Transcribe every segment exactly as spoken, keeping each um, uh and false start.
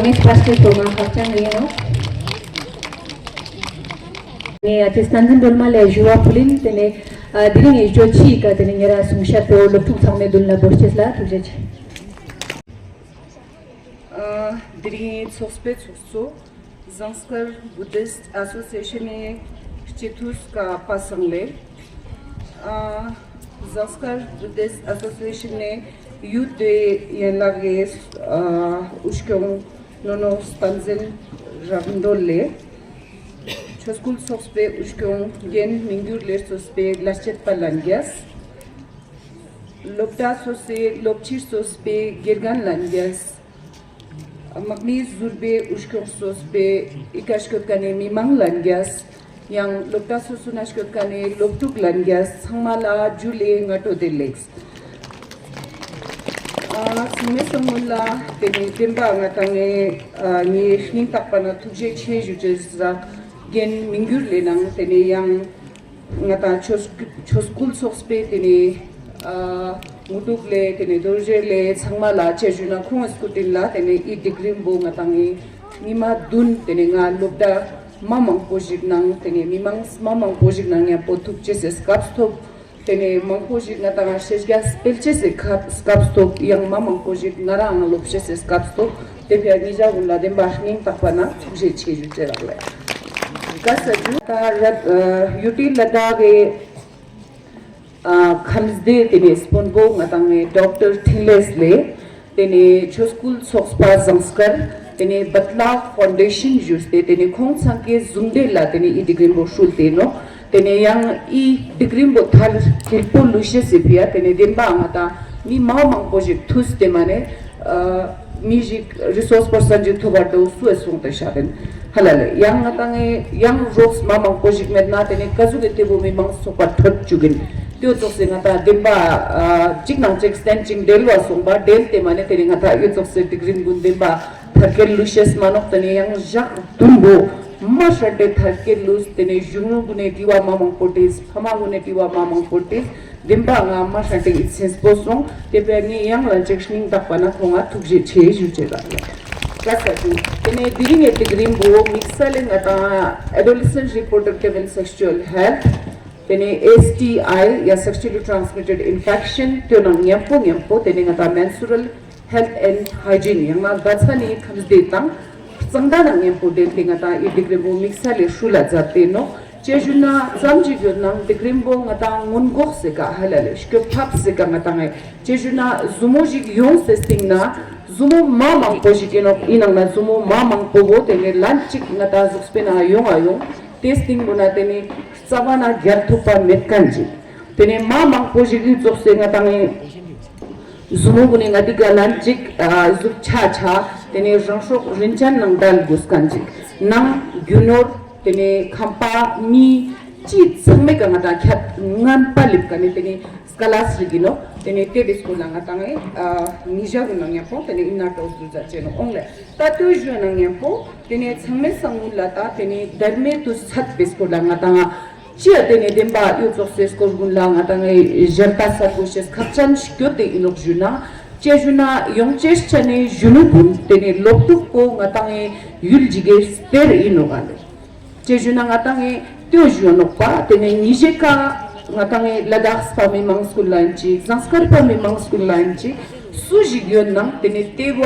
ངས་སྤ་སྤྲེལ་ཐོག་ང་ཧ་ཅང་ཡིན་ནོ། ངས་ཨ་ཅེ་བསྟན་འཛིན་སྒྲོལ་མ་ལས་ཞུ་བ་ཕུལ་ཡིན། དེ་ནས་ཨ་དེ་རིང་ངས་ཞོ་ཆི་ཡི་ཀ་དེ་ནས་ཉེ་ར་སུང་ཤ་པོ་སློབ་ཕྲུག་ཚང་མའི་མདུན་ལ་འབོད་ཅེས་ལ་ཐུགས་རྗེ་ཆེ། ཨ་དེ་རིང་ཚོགས་པའི་ཚོགས་གཙོ། ཟངས་དཀར་བུ་དིསྟ་ཨ་སོ་སི་ཨེ་ཤན་ནི་སྤྱི་འཐུས་ཀ་པ་སངས་ལེ། ཨ་ཟངས་དཀར་བུ་དིསྟ་ཨ་སོ་སི་ཨེ་ཤན་ནི་ཡུ་དེ་ཡན་ལག་གི་ཨ་དབུ་སྐྱོང་ནོ་ནོ་བསྟན་འཛིན་རབ་འདོད་ལེ། ཆོས་སྐུལ་ཚོགས་པའི་དབུ་སྐྱོང་རྒན་མི་འགྱུར་ལས་གཙོས་པའི་ལ་སྐྱེད་པ་ལྷན་རྒྱས། སློབ་གྲྭ་སོ་སོའི་སློབ་ཕྱི་གཙོས་པའི་དགེ་རྒན་ལྷན་རྒྱས། དམག་མི་ཟུར་པའི་དབུ་སྐྱོང་གཙོས་པའི་ཨི་ཀ་སྐྱོད་མཁན་ནི་མི་མང་ལྷན་རྒྱས། ཡང་སློབ་གྲྭ་སོ་སོ་ན་སྐྱོད་མཁན་ནི་སློབ་ཕྲུག་ལྷན་རྒྱས་ཚང་མ་ལ་ཇུ་ལེ་སྔ་དྲོ་བདེ་ལེགས། ཨ་ཚང་མའི་སང་སྔོན་ལ་དེ་ནས་བདེན་པ་ང་དང་ངའི་ཨ་ངའི་སྙིང་ཐག་པ་ན་ཐུགས་རྗེ་ཆེ་ཞུ་ཅེས་ར་རྒན་མི་འགྱུར་ལེ་ནང་དེ་ནས་ཡང་། ང་དང་ཆོས་ཆོས་སྐུལ་ཚོགས་པའི་དེ་ནས་ཨ་ངོ་ཐུག་ལས་དེ་ནས་རྡོ་རྗེ་ལས་ཚང་མ་ལ་ཆེ་ཞུ་ན་ཁོང་སྐུ་དྲིན་ལ་དེ་ནས་ཨི་ཌིག་རིན་པོ་ང་དང་ངི་ཉི་མ་བདུན་དེ་ནས་ང་སློབ་གྲྭ་མ་མང་པོ་ཞིག་ནང་དེ་ནས་མི་མང་མ་མང་པོ་ཞིག་ནང་མཉམ་པོ་ཐུག་ཅེས་སི་སྐབས་ཐོབ། དེ་ནས་མང་པོ་ཞིག་ང་དང་ཤེས་རྒྱ་སྤེལ་ཅེས་སི་སྐབས་སྐབས་ཐོབ། ཡང་མ་མང་པོ་ཞིག་ང་རང་སློབ་ཅེས་སི་སྐབས་ཐོབ། དེ་ཕྱིར་ཉིད་ཀྱི་ཀུན་ལ་བདེན་པ་སྙིང་ཐག་པ་ན་ཐུགས་རྗེ་ཆེ་ཞུ་ཅེས་རག་ལས། ག་ས་ཇུ་ད་ར་ཡུ་ཊི་ལ་དྭགས་ཀྱི་ཨ་ཁམས་སྡེ་དེ་ནས་དཔོན་པོ་ང་དང་ངི་ཌོག་ཊར་འཕྲིན་ལས་ལས། དེ་ནས་ཆོས་སྐུལ་ཚོགས་པ་ཟངས་དཀར། དེ་ནས་བཏ་ལ་ཕའུན་ཌེ་ཤན་ཞུས་ཏེ་དེ་ནས་ཁོང་ཚང་གི་གཟུགས་འདས་ལ་དེ་ནས་ཨི་ཌིག་རིན་པོ་ཧྲུལ་ཏེ་ནོ། དེ་ནས་ཡང་ཨི་ཌིག་རིན་པོ་ཐལ་ཁེལ་པོ་ལུས་ཤེས་སི་ཕི་ཡ་དེ་ནས་བདེན་པ་ང་དང་མི་མང་མང་པོ་ཞིག་ཐུས་ཏེ་མ་ནས་ཨ་མི་ཞིག་རི་སོར་སི་པར་སན་ཞིག་ཐོབ་པར་དོ་སུ་ཨེ་སོང་དེ་ཤ་རེན་ཧ་ལ་ལེ། ཡང་ང་དང་ངི་ཡང་རོགས་མ་མང་པོ་ཞིག་མེད་ན་དེ་ནས་ག་ཟུག་གི་དེ་བོ་མི་མང་ཚོགས་པ་ཐོད་བཅུག་གིན་དེ་ཙོགས་སེ་ང་དང་བདེན་པ་ཨ་གཅིག་ནང་གཅིག་བསྟན་ཅིང་འབྲེལ་བ་སོང་པ་འབྲེལ་ཏེ་མ་ནས་དེ་ནས་ང་དང་ཡོད་ཙོགས་སེ་ཌིག་རིན་པོ་བདེན་པ། ཐར་ཀེར་ལུས་ཤེས་མ་ནོག་དེ་ནས་ཡང་ཞག་བདུན་པོ་མ་ཧྲ་ཏེ་ཐར་ཀེར་ལུས་དེ་ནས་གཞོན་ནུ་གུན་ནས་དྲི་བ་མ་མང་པོ་དྲིས། ཕ་མ་གུན་ནས་དྲི་བ་མ་མང་པོ་དྲིས། བདེན་པ་ང་མ་ཧྲ་ཏེ་ཡིད་སེམས་པོ་སོང་། དེ་བས་ངས་ཡང་ལ་ཅིག་སྙིང་ཐག་པ་ན་ཁོང་ང་ཐུགས་རྗེ་ཆེ་ཞུ་ཅེས་རག་ལས། ཀ་ས་ཅུ། དེ་ནས་དེ་རིང་ངས་དེ་གི་རིང་པོ་དམིགས་བསལ་ལས་ང་དང་Adolescent Reproductive and Sexual Health དེ་ནས་S T I ཡ་Sexually Transmitted Infection དེ་ནང་མཉམ་པོ་མཉམ་པོ་དེ་ནས་ང་དང་Menstrual Health and Hygiene ཡང་ན་ཟླ་ཚ་ནི་ཁམས་བདེ་དང་གཙང་སྦྲ་ནང་མཉམ་པོ་ལྡན་ཏེ་ང་དང་ཨི་ཌིག་རིན་པོ་དམིགས་བསལ་ལས་ཧྲུལ་ལ་མཛད་དེ་ནོ། ཅེ་ཞུ་ན་ཙམ་ཅིག་ཡོད་ནང་ཨི་ཌིག་རིན་པོ་ང་དང་སྔོན་འགོག་ཟེར་ག་ཧ་ལ་ལས་སྐྱོབ་ཐབས་ཟེར་ག་ང་དང་ཨེ་ཅེ་ཞུ་ན་ཟུར་མོ་ཞིག་ཡོང་སེ་སྟིང་ན་ཟུར་མོ་མ་མང་པོ་ཞིག་ཡིན་ནོ། ཡིན་ནང་ན་ཟུར་མོ་མ་མང་པོ་བོ་དེ་ནས་ལན་གཅིག་ང་དང་གཟུགས་པོའི་ནང་ཡོང་ང་ཡོང་དེ་སྟིང་བོ་ན་དེ་ནས་རྩ་བ་ན་རྒྱལ་ཐུབ་པ་མེད་མཁན་ཅིག་དེ་ནས་མ་མང་པོ་ཞིག་ཡིན་ཙོགས་སེ་ང་དང་ཨེ། ཟུར་མོ་གུན་ནས་ང་འདི་ག་ལན་ཅིག་ཨ་གཟུགས་ཆ་ཆ། དེ་ནས་རང་སྲོག་རིན་ཅན་ནང་བྲལ་དགོས་མཁན་ཅིག་ནང་རྒྱུ་ནོར། དེ་ནས་ཁང་པ་མི་ཅི་ཚང་མའི་ཀ་ང་དང་ཁྱད་ངན་པ་ལེབ་ཀ་ནས་དེ་ནས་སྐ་ལ་སི་རིག་གི་ནོ། དེ་ནས་དེ་བི་སྐོར་ལ་ང་དང་ཨེ་ཨ་ཉི་ཞག་གི་ནང་ཉམ་པོ་དེ་ནས་ཨིན་ན་ཏོག་ཟུར་ཛ་ཅེ་ནོ་ཨོང་ལེ། ད་ལྟོས་ཞུ་ནང་ཉམ་པོ་དེ་ནས་ཚང་མའི་སང་ངུ་ལ་ད་དེ་ནས་དར་མེ་དུ་ཚད་བི་སྐོར་ལ་ང་དང་ཨ། ཅི་ཡ་དེ་ནས་བདེན་པ་ཡོད་ཙོགས་སེ་སྐོར་གུན་ལ་ང་དང་ངའི་ཞལ་ལྟ་ས་དགོས་ཤེས་ཁག་ཅན་ཞིག་ཡོད་དེ་ཡིན་ནོག་ཞུ་ན། ཅེ་ཞུ་ན་ཡོང་ཅེས་ཆ་ནས་གཞོན་ནུ་གུན་དེ་ནས་སློབ་ཕྲུག་པོ་ང་དང་ངའི་ཡུལ་ཇི་གའི་སྟེར་ཡིན་ནོག་ག་ལེ། ཅེ་ཞུ་ན་ང་དང་ངའི་ལྟོས་ཞུ་ནོག་པ་དེ་ནས་ཉི་ཞེ་ཀ་ང་དང་ངའི་ལ་དྭགས་པ་མི་མང་སྐུལ་ལ་ཡིན་ཅིག་ཟངས་དཀར་པ་མི་མང་སྐུལ་ལ་ཡིན་ཅིག་སུ་ཞིག་ཡོད་ནང་དེ་ནས་ལྟེ་བ་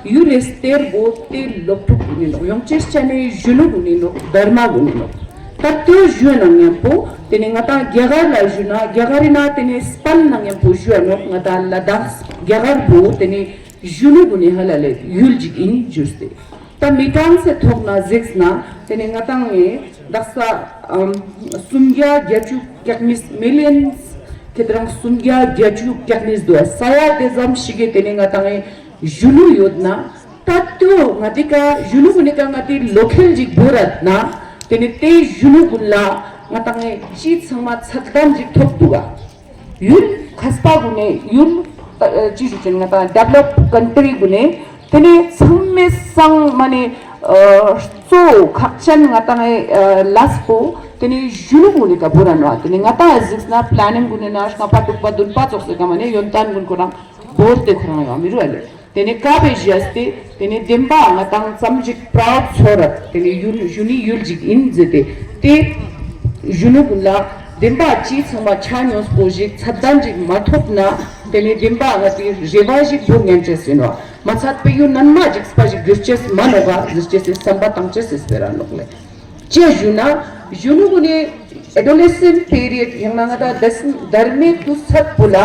ཡུལ་ལས་སྟེར་བོ་དེ་སློབ་ཕྲུག་གུན་ཡིན་ནོག་ཡོང་ཅེས་ཆ་ནས་གཞོན་ནུ་གུན་ཡིན་ནོག་དར་མ་གུན་ཡིན་ནོག་ད་ལྟོས་ཞུ་ན་མཉམ་པོ་དེ་ནས་ང་དང་རྒྱ་གར་ལ་ཞུ་ན་རྒྱ་གར་ཡིན་ན་དེ་ནས་སྤན་ན་མཉམ་པོ་ཞུ་ནོག་ང་དང་ལ་དྭགས་རྒྱ་གར་བོ་དེ་ནས་གཞོན་ནུ་གུན་ནི་ཧ་ལ་ལས་ཡུལ་ཅིག་ཡིན་ཞུས་ཏེ། ད་མི་གྲངས་སེ་ཐོག་ན་གཟིགས་ན་དེ་ནས་ང་དང་ངའི་དག་ས་ཨམ་སུམ་བརྒྱ་བརྒྱད་ཅུ་བརྒྱ་མི་མི་ལི་ཡན་ཁེ་ད་རང་སུམ་བརྒྱ་བརྒྱད་ཅུ་བརྒྱ་མི་འདུག་ས་ཡ་དེ་ཙམ་ཞིག་གི་དེ་ནས་ང་དང་ངའི་གཞོན་ནུ་ཡོད་ན། ད་ལྟོས་ང་དེ་ཀ་གཞོན་ནུ་གུན་ནི་ཀ་ང་དེ་ལོ་ཁེལ་ཅིག་བོར་རད་ན་དེ་ནས་དེ་གཞོན་ནུ་གུན་ལ་ང་དང་ངའི་ཅི་ཚང་མ་ཚད་ལྡན་ཅིག་ཐོབ་འདུག་ག་ཡུལ་མཁས་པ་གུན་ནས་ཡུལ་ཅི་ཞུ་ཅན་ང་དང་ཌེ་བི་ལོབ་ཀན་ཊི་རི་གུན་ནས་དེ་ནས་ཚང་མའི་སང་མ་ནས་གཙོ་བོ་ཁག་ཅན་ང་དང་ངའི་ལས་པོ་དེ་ནས་གཞོན་ནུ་གུན་ནི་ཀ་བོར་ར་ནོ། དེ་ནས་ང་དང་གཟིགས་ན་པི་ལེ་ནིང་གུན་ནས་ན་ལྔ་པ་དྲུག་པ་བདུན་པ་ཙོགས་སེ་ཀ་མ་ནས་ཡོན་ཏན་གུན་ཁོ་རང་བོར་ཏེ་ཁོ་རང་ཡོང་མི་རུ་ཨ་ལེ། དེ་ནས་ཀ་བའི་བཞེས་ཏེ་དེ་ནས་བདེན་པ་ང་དང་ཙམ་ཅིག་པྲའོ་ཚོར་རབ་དེ་ནས་ཡུལ་གཞོན་ནུའི་ཡུལ་ཅིག་ཡིན་ཟེར་ཏེ་དེ་གཞོན་ནུ་ཀུན་ལ་བདེན་པ་ཅི་ཚང་མ་ཆ་སྙོམས་པོ་ཞིག་ཚད་ལྡན་ཅིག་མ་ཐོབ་ན་དེ་ནས་བདེན་པ་ང་དེ་རེ་བ་ཞིག་བོར་ཉན་ཅེས་ཡིན་བ་མ་ཚད་པའི་ཡུལ་ནན་མ་ཅིག་སྤ་ཞིག་གྱུར་ཅེས་མ་ནོག་ག་ཟེར་ཅེས་སི་བསམ་པ་བཏང་ཅེས་སི་སྤེ་ར་ནོག་ལེ། ཅེས་ཞུ་ན་གཞོན་ནུ་ཀུན་ནི་adolescent period ཡང་ན་ང་དང་དར་མའི་དུས་ཚོད་པོ་ལ།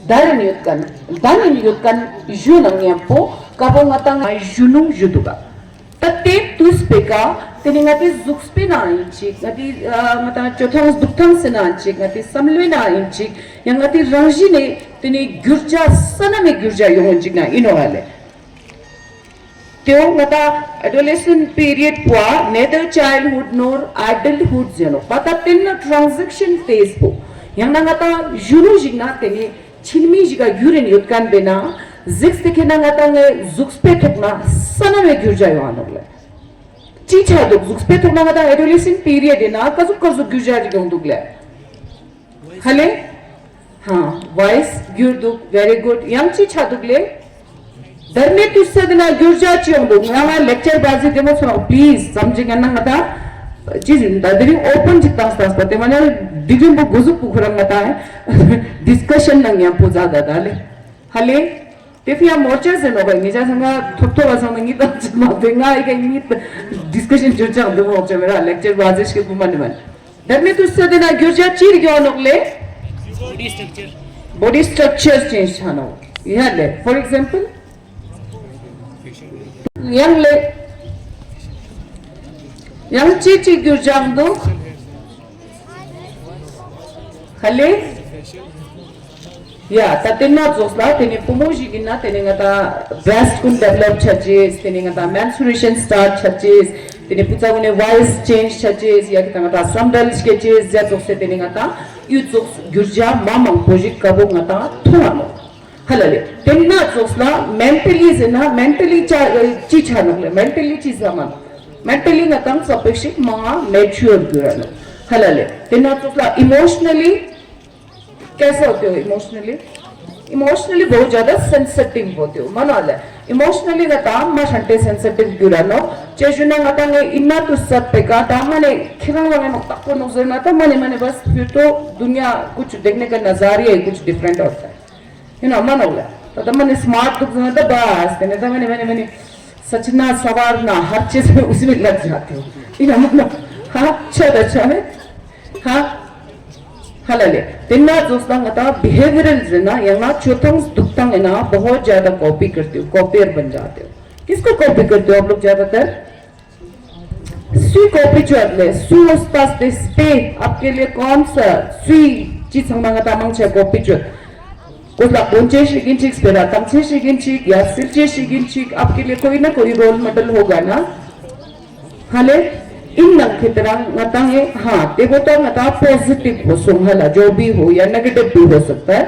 དར་ནས་ཡོད་མཁན། དར་ནས་ཡོད་མཁན་གཞོན་ནུ་མཉམ་པོ་ཀ་པོ་ང་དང་ང་གཞོན་ནུ་ཞུ་འདུག་ག་ད་དེ་དུས་པའི་ཀ་དེ་ནི་ང་དེ་གཟུགས་པོའི་ནང་ཡིན་ཅིག་ང་དེ་ང་དང་སྤྱོད་སྟངས་འདུག་སྟངས་སི་ནང་ཡིན་ཅིག་ང་དེ་བསམ་བློའི་ནང་ཡིན་ཅིག་ཡང་ང་དེ་རང་བཞིན་ནས་དེ་ནི་འགྱུར་བྱ་ས་ན་མེད་འགྱུར་བྱ་ཡོང་ཡིན་ཅིག་ན་ཡིན་ནོ་ཨ་ལེ། དེའོ་ང་ད་adolescent period པོ་neither childhood nor adulthood ཟེར་ནོ་པ་ད་དེ་ན་transition phase པོ་ཡང་ན་ང་ད་གཞོན་ནུ་ཞིག་ན་དེ་ནི་ཆིན་མི་ཞིག་ག་ཡུ་རིན་ཡོད་མཁན་པས་ན་གཟིགས་ཏེ་ཁེ་ན་ང་ད་ངའི་གཟུགས་པོའི་ཐོག་ན་ས་ན་མེད་འགྱུར་བྱ་ཡོང་ནོག་ལེ། ཅི་ཆ་འདུག་གཟུགས་པོའི་ཐོག་ན་ང་ད་adolescent period ཡིན་ན་ཀ་ཟུག་ཀ་ཟུག་འགྱུར་བྱ་ཞིག་ཡོང་འདུག་ལེ། ཧ་ལེ། ཧ། Voice འགྱུར་འདུག very good ཡང་ཅི་ཆ་འདུག་ལེ། དར་མའི་དུས་ཚོད་ན་འགྱུར་བྱ་ཅི་ཡོང་འདུག་ང་ང་lecture བ་ཟི་དེ་མོ་ཚོ་please བསམ་གྱི་ང་ན་ང་ད་ཅི་ཟིན་ད་དེ་རིང་open ཅིག་བཏང་སྟངས་པ་དེ་མ་ན་འདི་རིང་པོ་འགོ་ཟུག་པོ་ཁོ་རང་ང་ད་discussion ནང་ཉམ་པོ་ཛ་ད་ད་ལེ། ཧ་ལེ། དེ་ཕི་ཡ་མོར་ཅར་ཟེར་ནོ་ག་ངེད་ཅག་ཚང་ང་ཐོབ་ཐོབ་བ་ཚང་ན་ངེད་དང་ཅི་མ་བེ་ང་ཨི་ག་ངེད་discussion ཅོ་ཅག་འདི་མོ་ཅེ་མེ་ར་lecture བ་ཟི་ཤི་བུ་མ་ནི་མ་ནི། དར་མའི་དུས་ཚོད་དེ་ན་འགྱུར་བྱ་ཅི་རིགས་ཡོད་ནོག་ལེ། Body structure change ཆ་ནོག་ཡ་ལེ། For example ཡང་ལེ། ཡང་ཅི་ཅི་འགྱུར་བྱ་འདུག་ཧ་ལེ། ཡ་ད་དེ་ན་ཙོགས་ལ་དེ་ནི་བུ་མོ་ཞིག་ཡིན་ན་དེ་ནི་ང་ད་breast ཀུན་develop ཆ་ཅེས་དེ་ནི་ང་ད་menstruation start ཆ་ཅེས་དེ་ནི་བུ་ཚ་ཀུན་ནི་voice change ཆ་ཅེས་ཡ་གི་ད་ང་ད་བསམ་འདལ་སྐྱེ་ཅེས་ཟེར་ཙོགས་སེ་དེ་ནི་ང་ད་ཡུལ་ཙོགས་འགྱུར་བྱ་མ་མང་པོ་ཞིག་ཀ་བོ་ང་ད་མཐོང་བ་ནོ། ཧ་ལ་ལེ། དེ་ན་ཙོགས་ལ་mentally ཟེར་ན་mentally ཅ་ཅི་ཆ་ནོག་ལེ། mentally ཅི་ཟ་མ་ནོག mentally ང་ད་ཙོགས་པེ་ཞིག་མང་ང་mature འགྱུར་ར་ནོག་ཧ་ལ་ལེ། དེ་ན་ཙོགས་ལ་emotionally कैसा होते हो emotionally? Emotionally बहुत ज़्यादा sensitive होते हो མ་ནོ་ལེ། emotionally ང་ད་མ་ཧྲན་ཏེ་sensitive འགྱུར་ར་ནོག་ཅེ་ཞུ་ན་ང་ད་ངའི་ཨིན་ན་དུ་སད་པེ་ཀ་ད་མ་ནེ་ཁྱེད་རང་ལ་ངའི་ནོག་ཏག་པོ་ནོག་ཟེར་ན་ད་མ་ནེ་མ་ནེ་बस फिर तो दुनिया कुछ देखने का नज़रिया ही कुछ different होता है। ཡིན་ནོ་མ་ནོག་ལེ། ད་ད་མ་ནེ་smart འདུག་ཟེར་ན་ད་बस དེ་ནས་ད་མ་ནེ་མ་ནེ་མ་ནེ सजना सवार ना हर चीज में उसी में लग जाते हो। ཡིན་ནོ་མ་ནོག་ཧ་ཆ་ད་ཆ་ནེ་ཧ་ཧ་ལ་ལེ། དེ་ན་ཙོགས་ད་ང་ད་behavioral ཟེར་ན་ཡང་ན་སྤྱོད་སྟངས་འདུག་སྟངས་ཡིན་ན་बहुत ज़्यादा कॉपी करते हो। कॉपी बन जाते हो। किसको कॉपी करते हो आप लोग ज़्यादातर? स्वी कॉपी जो आपने स्वी उस्ताद दे स्पे आपके लिए कौन सा स्वी चीज हम मांगा था मांग छे कॉपी जो कुछ ला बोंचे शिगिन चिक स्पेरा तमचे शिगिन चिक या सिलचे शिगिन चिक आपके लिए कोई ना कोई रोल मॉडल होगा ना। हाले इन नंग की तरह नतांगे। हाँ, ते वो तो नता पॉजिटिव हो सुंग हला जो भी हो या नेगेटिव भी हो सकता है।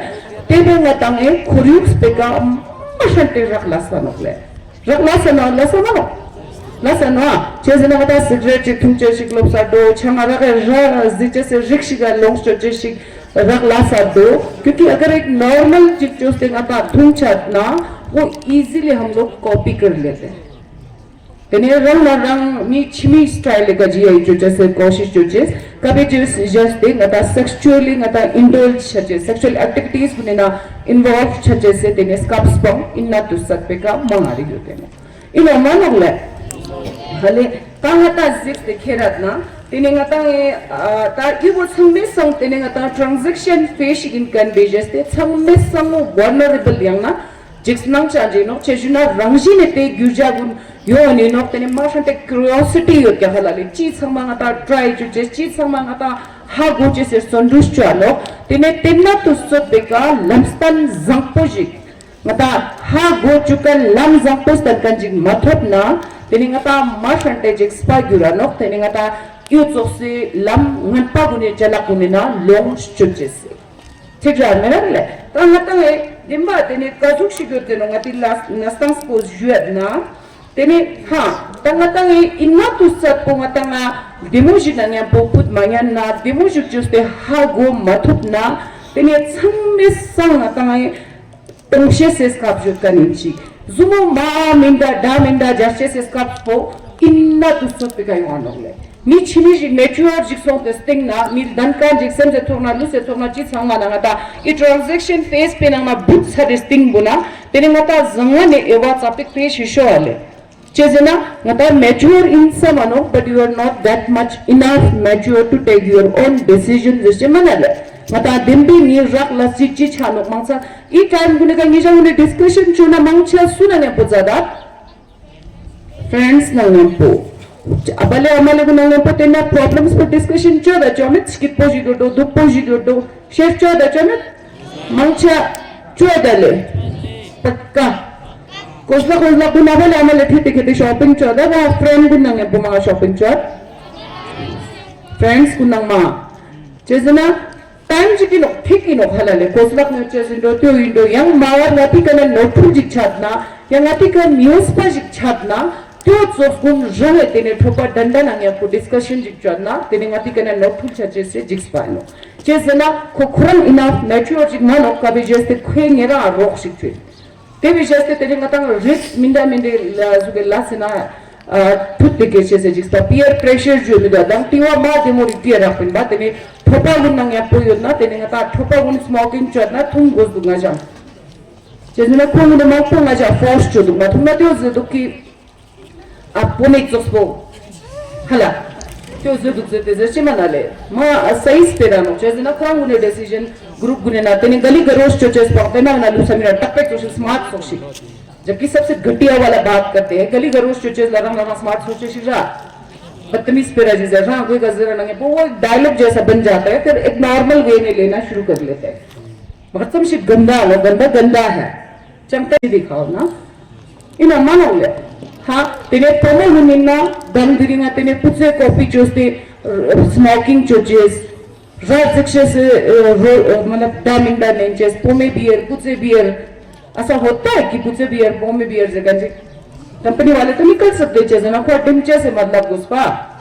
ते वो नतांगे खुरियुक स्पेका मशंटे रख लास्ता नकले। རག་ལ་ས་ན་ལ་ས་ན་ལ་ས་ན་ཆེ་ཟེར་ན་ང་ད་སིག་རེཊ་ཅིག་འཐུང་ཅེས་ཤིག་ལོབས་ས་འགྲོ་ཆ་ང་རག་གི་ར་ཟི་ཅེས་སི་རིགས་ཤིག་ག་ལོངས་སྤྱོད་ཅེས་ཤིག་རག་ལ་ས་འགྲོ། क्योंकि अगर एक नॉर्मल चीज जो उसने ང་ད་འཐུང་ཆ་ན वो इजीली हम लोग कॉपी कर लेते हैं। དེ་ནས་རང་ལ་རང་མི་ཕྱི་མི་སི་ཊའིལ་ལ་ག་ཇི་ཡ་ཡི་ཅོ་ཅེས་སི་ཀོ་ཤིཤ་ཅོ་ཅེས་ཀ་བེ་ཇི་བཞག་སྟེ་ང་ད་སེག་ཤུ་ཨལ་ལི་ང་ད་ཨིན་ཌལཇ་ཆ་ཅེས་སེག་ཤུ་ཨལ་ཨེག་ཊི་ཝི་ཊི་སི་ཀུན་ནི་ན་ཨིན་ཝོལབ་ཆ་ཅེས་སི་དེ་ནས་སྐབས་སྤང་ཨིན་ན་དུ་སད་པེ་ཀ་མང་ང་རིག་ཡོད་དེ་ནས། ཨི་ལོ་མ་ནོག་ལེ། ཧ་ལེ། ད་ང་ད་གཟིགས་ཏེ་ཁྱེད་ར་ན། དེ་ནས་ང་ད་ངས་ད་ཨི་བོ་ཚང་མའི་སང་དེ་ནས་ང་ད་ཊྲན་ཟེག་ཤན་ཕེ་ཤིག་ཡིན་ཀན་བེ་ཇེས་ཏེ་ཚང་མའི་སང་ངོ་ཝལ་ནེ་རེ་བལ་ཡང་ན་འཇིགས་སྣང་ཆ་འཇིགས་ནོག་ཆེ་ཞུ་ན་རང་བཞིན་ནས་དེ་རྒྱུ་རྒྱ་གུན་ཡོང་ནི་ནོག་དེ་ནས་མ་ཧྲན་ཏེ་ཀུ་རི་ཡོ་སི་ཊི་ཡོད་ཀྱང་ཧ་ལ་ལེ་ཅི་ཚང་མ་ང་ད་ཊྲའི་ཅུ་ཅེས་ཅི་ཚང་མ་ང་ད་ཧ་གོ་ཅེས་ཟེར་བརྩོན་འགྲུས་ཅོ་ནོག་དེ་ནས་དེ་ན་དུ་སོད་པེ་ཀ་ལམ་སྟན་བཟང་པོ་ཞིག་ང་ད་ཧ་གོ་བཅུག་ག་ལམ་བཟང་པོ་སྟན་ག་ཅིག་མ་ཐོབ་ན། དེ་ནི་ང་ད་མ་ཧྲན་ཏེ་ཅིག་སྤ་རྒྱུ་ར་ནོག་དེ་ནི་ང་ད་ཡུ་ཙོགས་སི་ལམ་ངན་པ་གུན་ནི་ཅ་ལག་གུན་ནི་ན་ལོངས་སྤྱོད་ཅེས་སི། ཐིག་ར་མེ་ར་ལེ། ད་ང་ད་ངའི་དིན་པ་དེ་ནི་ཀ་ཟུག་ཤིག་ཡོད་དེ་ནོ་ང་དེ་ལ་ན་སྟངས་པོ་ཞུ་ཡ་ན། དེ་ནི་ཧ། ད་ང་ད་ངའི་ཨིན་ན་དུ་སད་པོ་ང་ད་ང་བདེ་མོ་ཞིག་ན་ཉམ་པོ་ཕུད་མ་ཉན་ན་བདེ་མོ་ཞིག་ཅོས་ཏེ་ཧ་གོ་མ་ཐུབ་ན། དེ་ནི་ཚང་མའི་སང་ང་ད་ངའི། གཏོང་བྱེད་སའི་སྐབས་ཡོད་མཁན་ཡིན་ཞིག་ཟུ་མོ་མ་མིན་འདྲ་འདྲ་མིན་འདྲ་སྦྱར་བྱེད་སའི་སྐབས་པོ་ཡིན་ན་དུས་ཚོད་པའི་ཀ་ཡོང་བ་ནོག་ལེ། མི་ཕྱི་མི་ཞིག་མེ་ཅུ་ཨར་ཞིག་སོང་སྟེ་སྟེང་ན་མི་ལྡན་མཁན་ཞིག་སེམས་སེ་ཐོག་ན་ལུས་སེ་ཐོག་ན་ཅི་ཚང་མ་ན་ང་ད་ཨི་ཊྲན་ཟེག་ཤན་ཕེ་སི་པའི་ནང་ན་བུད་ཚར་ཏེ་སྟེང་བུ་ན་དེ་ནི་ང་ད་བཟང་ང་ནས་ཨེ་བ་ཙ་པིག་པེ་ཤི་ཤོ་ཨ་ལེ། ཅེས་ཟེར་ན་ང་ད་མེ་ཅུར་ཡིན་ས་མ་ནོག but you are not that much enough mature to take your own decision ཟེར་ཅེས་མ་ན་ལེ། ང་ད་བདེན་པའི་ངའི་རག་ལ་ཅི་ཅི་ཆ་ནོག་མང་ཚ་ཨི་ཊའིམ་གུ་ནི་ཀ་ངི་ཞང་གུ་ནི་ཌིསི་ཀ་ཤན་ཅོ་ན་མང་ཆ་སུ་ན་ཉམ་པོ་ཛ་ད། ཕྲེན་ཌི་ནང་ཉམ་པོ། ཨ་པ་ལེ་ཨ་མ་ལེ་གུ་ནང་ཉམ་པོ་དེ་ན་པྲོབ་ལེམ་སི་པོ་ཌིསི་ཀ་ཤན་ཅོ་ད་ཅོ་མེད་སྐྱིད་པོ་ཞིག་ཡོད་འགྲོ་སྡུག་པོ་ཞིག་ཡོད་འགྲོ་ཤེར་ཅོ་ད་ཅོ་མེད། མང་ཆ་ཅོ་ད་ལེ། པ་ཀ། ཀོ་སླ་ཀོ་སླ་གུ་ན་པ་ལེ་ཨ་མ་ལེ་ཐི་ཏི་ཁེ་ཏི་ཤོ་པིང་ཅོ་ད་ང་ཕྲེན་ཌི་གུ་ནང་ཉམ་པོ་མང་ཤོ་པིང་ཅོ། ཕྲེན་ཌི་གུ་ནང་མ། ཅེས་ཟེར་ན། ཏན་ཅིག་གི་ནོག་ཐིག་གི་ནོག་ཧ་ལ་ལེ་ཀོ་སླ་ནོ་ཅེས་ཟེར་འགྲོ་ཏོ་ཡིན་འགྲོ་ཡང་མ་བ་ང་ཏི་ཀ་ན་ནོར་འཁྲུལ་ཅིག་ཆགས་ན་ཡང་ང་ཏི་ཀ་མི་འོས་པ་ཞིག་ཆགས་ན་ཏོ་ཙོག་གུན་རང་ལེ་དེ་ནས་ཁྲོ་པ་ཌན་ཌ་ནང་ཡང་ཁོ་ཌིསི་ཀ་ཤན་ཅིག་ཅོ་ན་དེ་ནས་ང་ཏི་ཀ་ན་ནོར་འཁྲུལ་ཆ་ཅེས་སེ་འཇིགས་པ་ནོག་ཅེས་ཟེར་ན་ཁོ་ཁོ་རང་ཨི་ནཕ་མེ་ཅུར་ཅིག་མ་ནོག་ཀ་བེ་ཇེས་ཏེ་ཁོའི་ཉེ་རང་རོགས་ཤིག་ཅོས། དེ་བས་བྱས་ཏེ་དེ་རིང་ང་ཏང་རིགས་མི་འདྲ་མི་འདྲའི་ལ་ཟུག་གི་ལ་ཟེར་ན་ཨ་ཕུད་དེ་གལ་ཆེ་ཟེར་ཅིག་ད་པི་ཡར་པི་རེ་ཤར་བརྗོད་མི་འདུག་དང་ཏི་བ་མ་བདེ་མོ་རིགས་དེ་རག་པིན་པ་དེ་ནི་ཐོ་པ་ཀུན་ནང་ཡག་པོ་ཡོད་ན་དེ་ནི་ང་ཏང་ཐོ་པ་ཀུན་སི་མོ་ཀིང་བྱོས་ན་འཐུང་དགོས་འདུག་ང་ཞང་ཅེས་ཟེར་ན་ཁོང་གི་མང་པོ་ང་ཞང་ཕོར་སི་བྱོས་འདུག་མ་འཐུང་ན་དེ་བོ་ཟེར་འདུག་གི་ཨ་པོ་ནི་ཙོགས་པོ། ཧ་ལ། ཁྱོད་བཟོས་འདུག་ཟེར་ཏེ་ཟེར་ཅི་མ་ན་ལེ། མ་ཨ་སའི་སྤེ་ར་ནོ་ཅེ་ཟེར་ན་ཁོ་རང་གུན་ནི་ཌི་སི་ཤན་གུ་རུབ་གུན་ནི་ན་དེ་ནི་ག་ལི་ག་རོ་ཅོ་ཅེས་པག་དེ་ན་ན་ལུ་ས་མི་ར་ཏག་ཏག་ཙོགས་ཤིག་སི་མཱར་ཊ་ཙོགས་ཤིག་ཇབ་ཀི་སབ་སེ་ག་ཏི་ཡ་ཝ་ལ་བཱད་ཀར་ཏེ་ག་ལི་ག་རོ་ཅོ་ཅེས་ལ་རང་ལ་རང་སི་མཱར་ཊ་ཙོགས་ཅེས་ཤིག་ར། بدتمیز སྤེ་ར་ཅི་ཟེར་རང་གོས་ག་ཟེར་ར་ན་ངས་པོ་བོ་ཌའི་ལོག་ཇེ་སཱ་བན་ཇཱ་ཏ་ཧེ། ཕིར་ཨེག་ནོར་མལ་ཝེ་མེ་ལེ་ན་ཤུ་རུ་ཀར་ལེ་ཏེ། མ་ཙམ་ཤིག་གན་དཱ་ལོ། གན་དཱ་གན་དཱ་ཧེ། ཅང་ཏེ་དེ་ཁའོ་ན། ཨི་ན་མ་ནོ་ལེ། ཧ། དེ་ནས་ཕོ་མོ་ལུ་མིན་ན་དང་དེ་རིང་ང་དེ་ནས་སྤུ་ཚེ་ཀོ་པི་ཅོས་ཏེ་སི་མོ་ཀིང་ཅོ་ཅེས། ར་ཛིག་ཤེས་སི་རོ་མ་ན་ད་མིན་ད་ནན་ཅེས་པོ་མེ་བི་ཡར་སྤུ་ཚེ་བི་ཡར། ཨ་ས་ཧོ་ཏ་ཀི་སྤུ་ཚེ་བི་ཡར་པོ་མེ་བི་ཡར་ཟེར་གན་ཅིག་ཀམ་པ་ནི་ཝ་ལེ་ཏོ་ནི་ཀལ་སབ་དེ་ཅེས་ཟེར་ན་ཁོ་ཨ་དིམ་ཅེས་སེ་མ་ལབ་གོས་པ།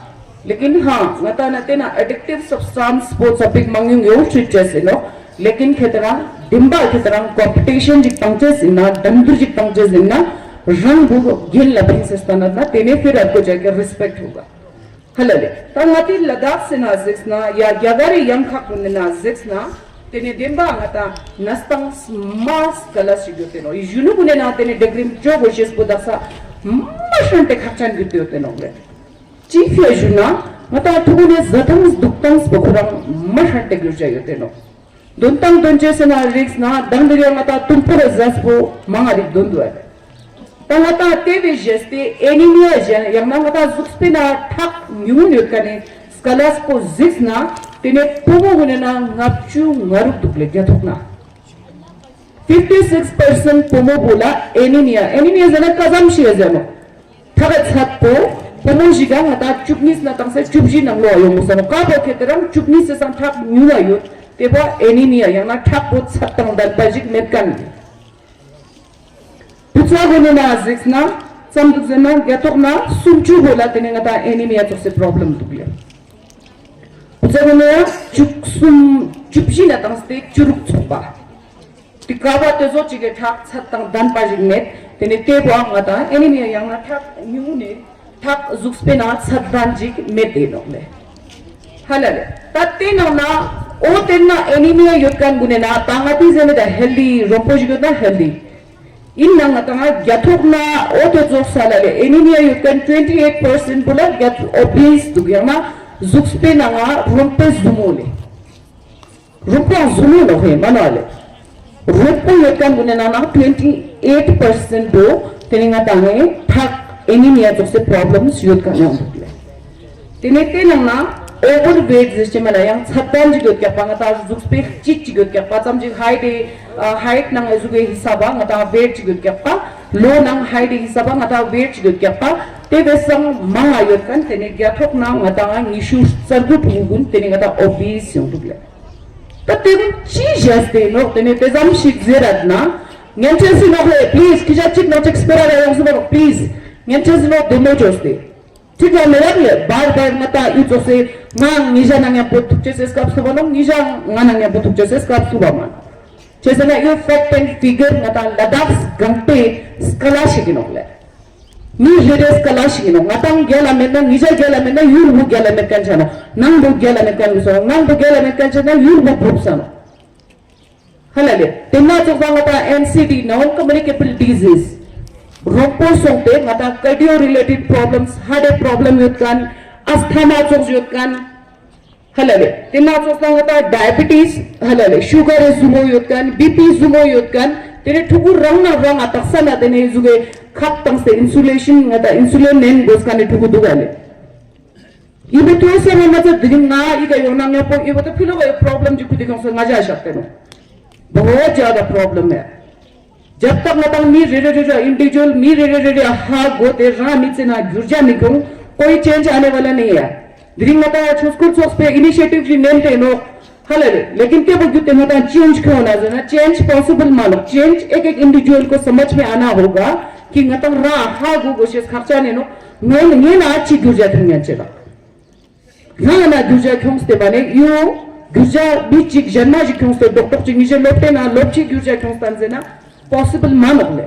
ལེ་ཀིན་ཧ་ང་ཏང་ན་དེ་ན་ཨེ་ཌིག་ཊིབ་སབ་སི་ཊན་སི་པོ་ཙ་པིག་མང་ཉུང་ཡོང་ཆུད་ཅེས་ཟེར་ནོ། ལེ་ཀིན་ཁེ་ཏ་རང་དིམ་པ་ཁེ་ཏ་རང་ཀོམ་པི་ཊི་ཤན་ཅིག་བཏང་ཅེས་ཟེར་ན་འགྲན་བསྡུར་ཅིག་བཏང་ཅེས་ཟེར་ན་རང་བུ་རྒྱན་ལ་ཕིན་སེ་སྟན་ན་དེ་ནས་ཕིར་ཨབ་ཀོ་ཅག་གི་རེ་སི་པེག་ཊི་ཧོ་ག་ཧ་ལ་ལེ། ད་ང་ཏི་ལ་དྭགས་སི་ན་གཟིགས་ན་ཡ་རྒྱ་གར་རི་ཡང་ཁག་གུན་ནི་ན་གཟིགས་ན་དེ་ནས་དེན་པ་ང་ཏང་ན་སྟངས་མ་སྐ་ལ་ཞིག་ཡོད་དེ་ནོ། ཡུ་ནུ་གུན་ནི་ན་དེ་ནས་ཌི་གྲིམ་ཅོ་གོ་ཤེས་པོ་དག་ས་མ་ཧྲན་ཏེ་ཁག་ཅན་གི་ཡོད་དེ་ནོ་ལེ། ཅི་ཕི་ཡ་ཞུ་ན་ང་ཏང་ཐུ་གུ་ནས་ཟ་ཐང་སྡུག་ཐང་སི་པོ་ཁོ་རང་མ་ཧྲན་ཏེ་གི་ཡོད་ཅ་ཡོད་དེ་ནོ། དོན་དང་དོན་ཅེས་ཟེར་ན་རིགས་ན་དང་དེ་རིང་ང་ཏང་དུམ་པོ་ར་ཟ་སི་པོ་མང་ང་རིགས་དོན་དུ་ཨ་རེ། ད་ང་ཏང་དེ་བས་བཞེས་ཏེ་ཨེ་ནི་མི་ཡ་གཞན་ཡང་ན་ང་ཏང་གཟུགས་པོའི་ནང་ཁྲག་ཉུང་ཡོད་མཁན་ནི་སྐ་ལ་སི་པོ་གཟིགས་ན་དེ་ནས་ཕོ་མོ་གུན་ནི་ན་ལྔ་བཅུ་ང་དྲུག་འདུག་ལེ་རྒྱ་ཐོག་ན། ཕིཕ་ཊི་སིགས་པར་སེན་ཊི་ཕོ་མོ་བུ་ལ་ཨེ་ནི་མི་ཡ། ཨེ་ནི་མི་ཡ་ཟེར་ན་ཀ་ཙམ་ཞིག་ཡ་ཟེར་ནོ། ཁྲག་གི་ཚད་པོ་ཕོ་མོ་ཞིག་ག་ང་ཏང་བཅུ་གཉིས་ན་བཏང་སེ་བཅུ་བཞི་ནང་ལོགས་ཡོང་གོ་ས་ནོ། ཀ་པོ་ཁེ་ཏེ་རང་བཅུ་གཉིས་སེ་སང་ཁྲག་ཉུང་ང་ཡོད་དེ་པོ་ཨེ་ནི་མི་ཡ་ཡང་ན་ཁྲག་པོ་ཚད་དང་ལྡན་པ་ཞིག་མེད་མཁན། བུ་ཚ་གུན་ནི་ན་གཟིགས་ན་ཙམ་འདུག་ཟེར་ན་རྒྱ་ཐོག་ན་སུམ་ཅུ་བོ་ལ་དེ་ནི་ང་ཏང་ཨེ་ནི་མི་ཡ་ཙོགས་སེ་པྲོབ་ལེམ་འདུག་ལེ། བུ་ཚ་གུན་ནི་ཡ་བཅུ་གསུམ་བཅུ་བཞི་ན་བཏང་སྟེ་བཅུ་དྲུག་ཚོགས་པ། དེ་ཀ་བ་དེ་ཚོ་གཅིག་གི་ཁྲག་ཚད་དང་ལྡན་པ་ཞིག་མེད། དེ་ནི་དེ་བོ་ང་ཏང་ཨེ་ནི་མི་ཡ་ཡང་ན་ཁྲག་ཉུང་ནི། ཐག་གཟུགས་པོའི་ནང་ཚད་ལྡན་ཅིག་མེད་དེ་ནོག་ལེ། ཧ་ལ་ལེ། ད་དེ་ནང་ན་འོ་དེ་ན་ཨེ་ནི་མི་ཡ་ཡོད་མཁན་གུན་ནི་ན་ད་ང་ཏི་ཟེར་ནི་ད་ཧེལ་དི་རོང་པོ་ཞིག་ཡོད་ན་ཧེལ་དི། ཡིན་ན་ང་ཏང་རྒྱ་ཐོག་ན་འོ་དེ་ཙོགས་ས་ལ་ལེ་ཨེ་ནི་མི་ཡ་ཡོད་མཁན་ཊུ་ཝེན་ཊི་ཨེ་ཊི་པར་སེན་ཊི་བུ་ལ་རྒྱ་ཨོ་བི་སི་འདུག་ཡང་ན་གཟུགས་པོའི་ནང་ང་རོང་པོ་ཟུ་མོ་ལེ། རུས་པ་ཟུ་མོ་ནོ་ཧེ་མ་ནོ་ལེ། རུས་པ་ཡོད་མཁན་གུན་ནི་ནང་ན་ཊུ་ཝེན་ཊི་ཨེ་ཊི་པར་སེན་ཊི་བོ་དེ་ནི་ང་ཏང་ངི་ཁྲག་ཨེ་ནི་མི་ཡ་ཙོགས་སེ་པྲོབ་ལེམ་སི་ཡོད་མཁན་ཡོང་འདུག་ལེ། དེ་ནས་དེ་ནང་ན་ཨོ་ཝར་ཝེ་ཊི་ཟེར་ཅེས་མ་ན་ཡང་ཚད་ལྡན་ཅིག་ཡོད་ཀྱག་པ། ང་ཏང་གཟུགས་པོའི་སྐྱིད་ཅིག་ཡོད་ཀྱག་པ་ཙམ་ཅིག་ཧའིཊ་ཨ་ཧའིཊ་ནང་ང་གཟུགས་པོའི་ཧི་སབ་པ་ང་ཏང་ཝེ་ཊི་ཅིག་ཡོད་ཀྱག་པ། ལོ་ནང་ཧའིཊ་ཧི་སབ་པ་ང་ཏང་ཝེ་ཊི་ཅིག་ཡོད་ཀྱག་པ། དེ་བས་སང་མང་ང་ཡོད་མཁན་དེ་ནི་རྒྱ་ཐོག་ན་ང་ཏང་ཉི་ཤུ་རྩ་དགུ་ཕྲུ་གུ་གུན་དེ་ནི་ང་ཏང་ཨོ་བི་སི་ཡོང་འདུག་ལེ། ད་དེ་གུན་ཅི་བྱས་ཏེ་ནོག་དེ་ནས་དེ་ཙམ་ཞིག་ཟེར་རད་ན། ཉན་ཆེན་སི་ནོག་ཧེ། པི་ལིས། ཁྱེད་ཅག་གཅིག་ནོག་ཅིག་སྤེ་ར་ར་ཡོང་སུ་ནོག་པི་ལིས། ཉན་ཆེན་སི་ནོག་བདེ་མོ་བཅོས་ཏེ། ཁྱེད་ཅག་མེད་རག་ལེ། བར་བར་ང་ད་ཡུ་ཙོགས་སེ་ང་ཉི་ཤ་ན་མཉམ་པོ་ཐུག་ཅེས་སེ་སྐབས་སུ་བ་ནོག་ཉི་ཤ་ང་ན་མཉམ་པོ་ཐུག་ཅེས་སེ་སྐབས་སུ་བ་མ་ནོག་བྱས་ཟེར་ན་ཡོད་fact and figure ང་དང་ལ་དྭགས་གང་པའི་སྐལ་བ་ཞིག་ཡིན་ནོག་ལེ། མི་རེ་རེ་སྐལ་བ་ཞིག་ཡིན་ནོག་ང་དང་རྒྱལ་ལ་མེད་ན་ངེད་ཅག་རྒྱལ་ལ་མེད་ན་ཡུལ་བུ་རྒྱལ་ལ་མེད་མཁན་ཆ་ནོག་ནང་བུ་རྒྱལ་ལ་མེད་མཁན་བུ་སོང་ནང་བུ་རྒྱལ་ལ་མེད་མཁན་ཆ་ན་ཡུལ་བུ་བུབ་ས་ནོག་ཧ་ལ་ལེ། དེ་ན་ཚོགས་ས་ང་དང་ཨེན་སི་ཌི་non communicable disease རོང་པོ་སོང་སྟེ་ང་དང་cardio related problems heart problem ཡོད་མཁན་asthma ཚོགས་ཡོད་མཁན་ཧ་ལ་ལེ། དེ་ན་ཚོགས་ས་ང་དང་diabetes ཧ་ལ་ལེ་sugar རེ་ཟུ་མོ་ཡོད་མཁན་BP ཟུ་མོ་ཡོད་མཁན་དེ་ནས་ཕྲུ་གུ་རང་ན་རང་ང་དག་ས་ན་དེ་ནས་ཟུ་གེ་ཁབ་བཏང་སྟེ་insulation ང་དང་insulin ནན་དགོས་མཁན་ནི་ཕྲུ་གུ་འདུག་ག་ལེ། ཡིན་པ་ཐོས་ས་ན་མ་ཚད་དེ་རིང་ང་ཨི་ག་ཡོང་ན་ངས་པོ་ཨི་བ་ད་ཕི་ལོ་ག་ཡོད་problem ཅིག་ཁུ་དེ་གང་སོ་ང་ཅག་ཤག་དེ་ནོ། बहुत ज्यादा problem है। जब तक ང་དང་མི་རེ་རེ་རེ་རེ་individual མི་རེ་རེ་རེ་རེ་ཧ་གོ་དེ་རང་མི་ཚེ་ན་འགྱུར་བྱ་མི་ཁྱོང་། कोई change आने वाला नहीं है། དེ་རིང་ང་དང་ཆོས་སྐུལ་ཚོགས་པའི་initiative ཞིག་ནན་ཏེ་ནོ། ཧ་ལ་རེ། लेकिन དེ་བོ་རྒྱུ་དེ་ང་དང་change ཁྱོང་ན་ཟེར་ན་change possible མ་ནོ། change एक एक individual को समझ में आना होगा कि ང་དང་རང་ཧ་གོ་དགོས་ཤེས་ཁག་ཅན་ནོ། ངས་ངས་ན་ཅི་འགྱུར་བྱ་ཐུབ་ཉན་ཆེ་ལ། ང་ཡང་ན་རྒྱུ་ཆ་ཁྱོངས་ཏེ་མ་ནས་ཡོ། རྒྱུ་ཆ་མི་གཅིག་གཞན་མ་ཞིག་ཁྱོངས་ཏེ་རྡོག་རྡོག་ཅིག་ཉི་ཤེས་སློབ་གྲྭའི་ནང་སློབ་ཕྲུག་རྒྱུ་ཆ་ཁྱོངས་སྟངས་ཟེར་ན་possible མ་ནོག་ལེ།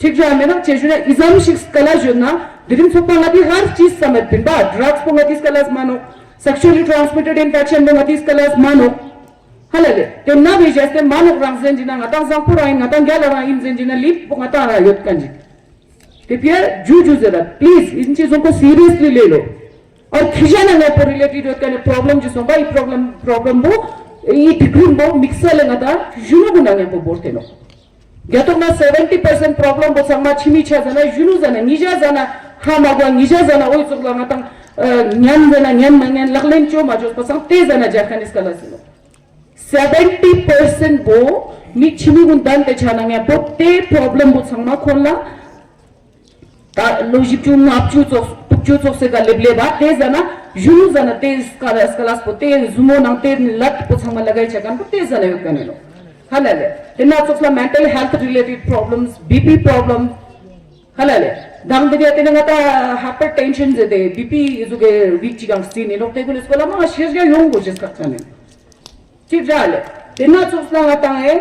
ཁྲིག་ར་མེད་ན་ཆེ་ཞུ་ན་ཨི་ཙམ་ཞིག་སྐལ་ལ་ཞུ་ན་དེ་རིང་ཚོགས་པ་ང་དེ་ཧར་ཅིས་ས་མེད་པིན་པ་drugs པོ་ང་དེ་སྐལ་ལ་མ་ནོག sexually transmitted infection པོ་ང་དེ་སྐལ་ལ་མ་ནོག་ཧ་ལ་ལེ། དེ་ན་བའི་བཞེས་ཏེ་མ་ནོག་རང་ཟེན་གྱི་ན་ང་དང་བཟང་པོ་རང་ཡིན་ང་དང་རྒྱ་ལ་རང་ཡིན་ཟེན་གྱི་ན་ལིབ་པོ་ང་དང་རང་ཡོད་ཀན་ཅིག་དེ་ཕྱིར་ཇུ་ཇུ་ཟེར་ར་please ཨིན་ཅི་བཟོ་ཁོ་seriously ལེ་ལོ། ཨར་ཁི་ཤ་ན་ངས་པོ་related ཡོད་ཀ་ནི་problem ཅི་སོང་པ་ཨི་problem problem པོ་ཨི་degree པོ་དམིགས་བསལ་ལ་ང་དང་གཞུང་ལུགས་ན་ངས་པོ་བོར་ཐེ་ནོ། རྒྱ་ཐོག་ན་seventy percent problem པོ་ཚང་མ་ཕྱི་མི་ཆ་ཟ་ན་གཞུང་ལུགས་ཟ་ན་ཉི་ཤ་ཟ་ན་ཧ་མ་གོ་ཉི་ཤ་ཟ་ན་ཨོ་ཡི་ཚོགས་ལ་ང་དང་ཉན་ཟ་ན་ཉན་མ་ཉན་ལག་ལེན་བཅོ་མ་བཅོས་པ་སང་དེ་ཟ་ན་རྒྱ་ཁ་ནི་སྐལ་ལ་ཟིན་ནོ། seventy percent པོ་མི་ཕྱི་མི་ཀུན་བདམས་ཏེ་ཆ་ན་ངས་པོ་དེ་problem པོ་ཚང་མ་ཁོན་ལ་ད་ལོ་བཞི་བཅུ་ལྔ་བཅུ་ཙོགས་དྲུག་ཅུ་ཙོགས་སེ་ག་ལེབ་ལེབ་པ་དེ་ཟ་ན་གཞུང་ཟ་ན་དེ་སྐ་སྐ་ལས་པོ་དེ་ཟུ་མོ་ནང་དེ་ལད་པོ་ཚང་མ་ལ་གའི་ཆ་གན་པོ་དེ་ཟ་ན་ཡོད་ག་ནི་ལོ། ཧ་ལ་ལེ། དེ་ན་ཙོགས་ལ་mental health related problems B P problem ཧ་ལ་ལེ། དང་དེ་དེ་ནི་ང་ད་hypertension ཟེར་ཏེ་B P ཟུ་གེ་weak ཅི་གང་སི་ནི་ལོག་དེ་ཀུན་སྐོ་ལ་མ་ཤེས་རྒྱ་ཡོང་དགོས་ཤེས་ཁག་ཅན་ནི། ཅིག་ར་ལེ། དེ་ན་ཙོགས་ལ་ང་དང་ཨེ་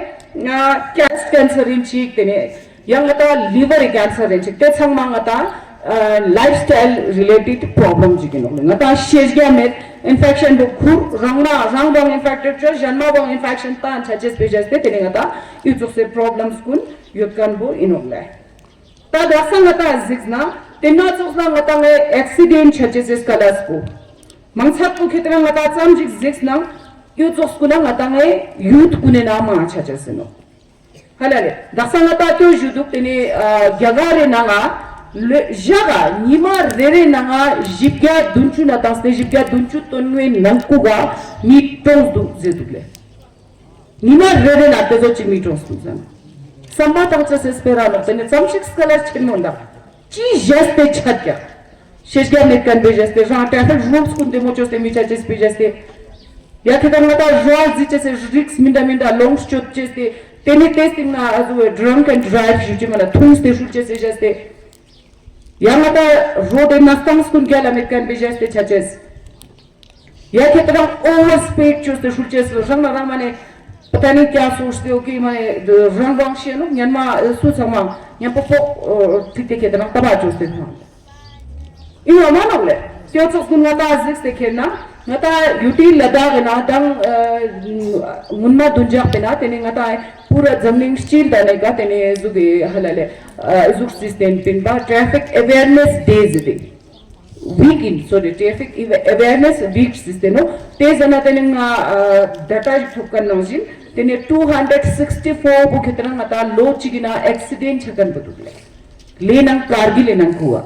ང་chest cancer ཡིན་ཅིག་དེ་ནས་ཡང་ང་དང་liver cancer ཡིན་ཅིག་དེ་ཚང་མ་ང་དང་lifestyle related problem ཅིག་ཡིན་ནོག་ལེ། ང་དང་ཤེས་རྒྱ་མེད་infection པོ་ཁུར་རང་ན་རང་དང་infected ཆོ་གཞན་མ་དང་infection ད་ཆ་ཅེས་པེ་ཅེས་དེ་དེ་ནས་ང་དང་ཡུ་ཙོགས་སེ་problems ཀུན་ཡོད་མཁན་པོ་ཡིན་ནོག་ལེ། ད་དག་ས་ང་དང་གཟིགས་ན་དེ་ན་ཙོགས་ན་ང་དང་ངའི་accident ཆ་ཅེས་སི་སྐལ་ལ་སྐོ། མང་ཚགས་པོ་ཁེ་ཏེ་ན་ང་དང་ཙམ་ཞིག་གཟིགས་ན་ཡོད་ཙོགས་སྐུ་ན་ང་དང་ངའི་youth ཀུན་ནས་ན་མང་ཆ་ཅེས་ཟིན་ནོ། ཧ་ལ་ལེ། དག་ས་ང་དང་ལྟོས་ཞུ་འདུག་དེ་ནས་རྒྱ་གར་རེ་ནང་ང་ལོ་ཞག་ག་ཉི་མ་རེ་རེ་ནང་ང་བཞི་བརྒྱ་བདུན་ཅུ་ན་དང་སྟེ་བཞི་བརྒྱ་བདུན་ཅུ་དོན་ལྔའི་ནང་ཀུ་ག་མི་གྲོངས་འདུག་ཟེར་འདུག་ལེ། ཉི་མ་རེ་རེ་ན་དེ་ཚོ་གཅིག་མི་གྲོངས་སུ་ཟེར། བསམ་པ་ཐག་ཆོད་སེ་སྤེ་ར་ལོག་དེ་ནས་ཙམ་ཞིག་སྐལ་ལ་ཆེན་མོ་འདུག་ཅི་བཞེས་ཏེ་ཆ་རྒྱག་ཤེས་རྒྱ་མེད་མཁན་པའི་བཞེས་ཏེ་རང་traffic rules ཀུན་བདེ་མོ་བཅོས་ཏེ་མི་ཆ་ཅེས་པའི་བཞེས་ཏེ། ཡ་ཁེ་ད་ང་ད་རོ་ཟི་ཅེས་སེ་རིགས་མི་འདྲ་མི་འདྲ་ལོངས་སྤྱོད་ཅེས་ཏེ། དེ་ནས་དེ་སྟེང་ན་ཨ་ཟུ་བའི་drunk and drive ཞུ་ཅེས་མ་ལ་འཐུངས་ཏེ་ཧྲུལ་ཅེས་སེ་བཞེས་ཏེ། ཡང་ང་ད་རོ་དེ་ན་སྟངས་ཀུན་རྒྱ་ལ་མེད་མཁན་པའི་བཞེས་ཏེ་ཆ་ཅེས། ཡ་ཁེ་ཏ་རང་over speed བཅོས་ཏེ་ཧྲུལ་ཅེས་སུ་རང་ན་རང་མ་ནས་པ་ཏ་ནི་ཀྱ་སོ་སྟེ་ཨོ་ཀེ་མ་ནས་རང་དབང་ཤེས་ནོ་ཉན་མ་སུ་ཚང་མ་ཉན་པོ་པོ་ཐིག་ཏེ་ཁེ་ཏ་རང་ཏ་བ་བཅོས་ཏེ་ཐང་ཨི་བ་མ་ནོག་ལེ། ཏེ་ཚོགས་ཀུན་ང་ད་གཟིགས་ཏེ་ཁེ་ན་ང་ད་ཡུ་ཏི་ལ་དྭགས་ན་དང་ངུན་མ་བདུན་འཇགས་པེ་ན་དེ་ནས་ང་ད་པུ་ར་འཛམ་གླིང་སྤྱིར་ད་ནས་ག་དེ་ནས་གཟུགས་ཧ་ལ་ལེ་གཟུགས་སྲིད་བསྟན་པིན་པ་traffic awareness day ཟེར་ཏེ། week in sorry traffic awareness week system ནོ། དེ་ཟེར་ན་དེ་ནི་ང་data ཞིག་ཐོབ་མཁན་ནང་བཞིན་དེ་ནི་two hundred sixty four བོ་ཁེ་ཏེ་ན་ང་ད་ལོ་གཅིག་ཡིན་ན་accident ཆགས་མཁན་པོ་འདུག་ལེ། ལས་ནང་ཀར་གི་ལས་ནང་ཁུ་བ།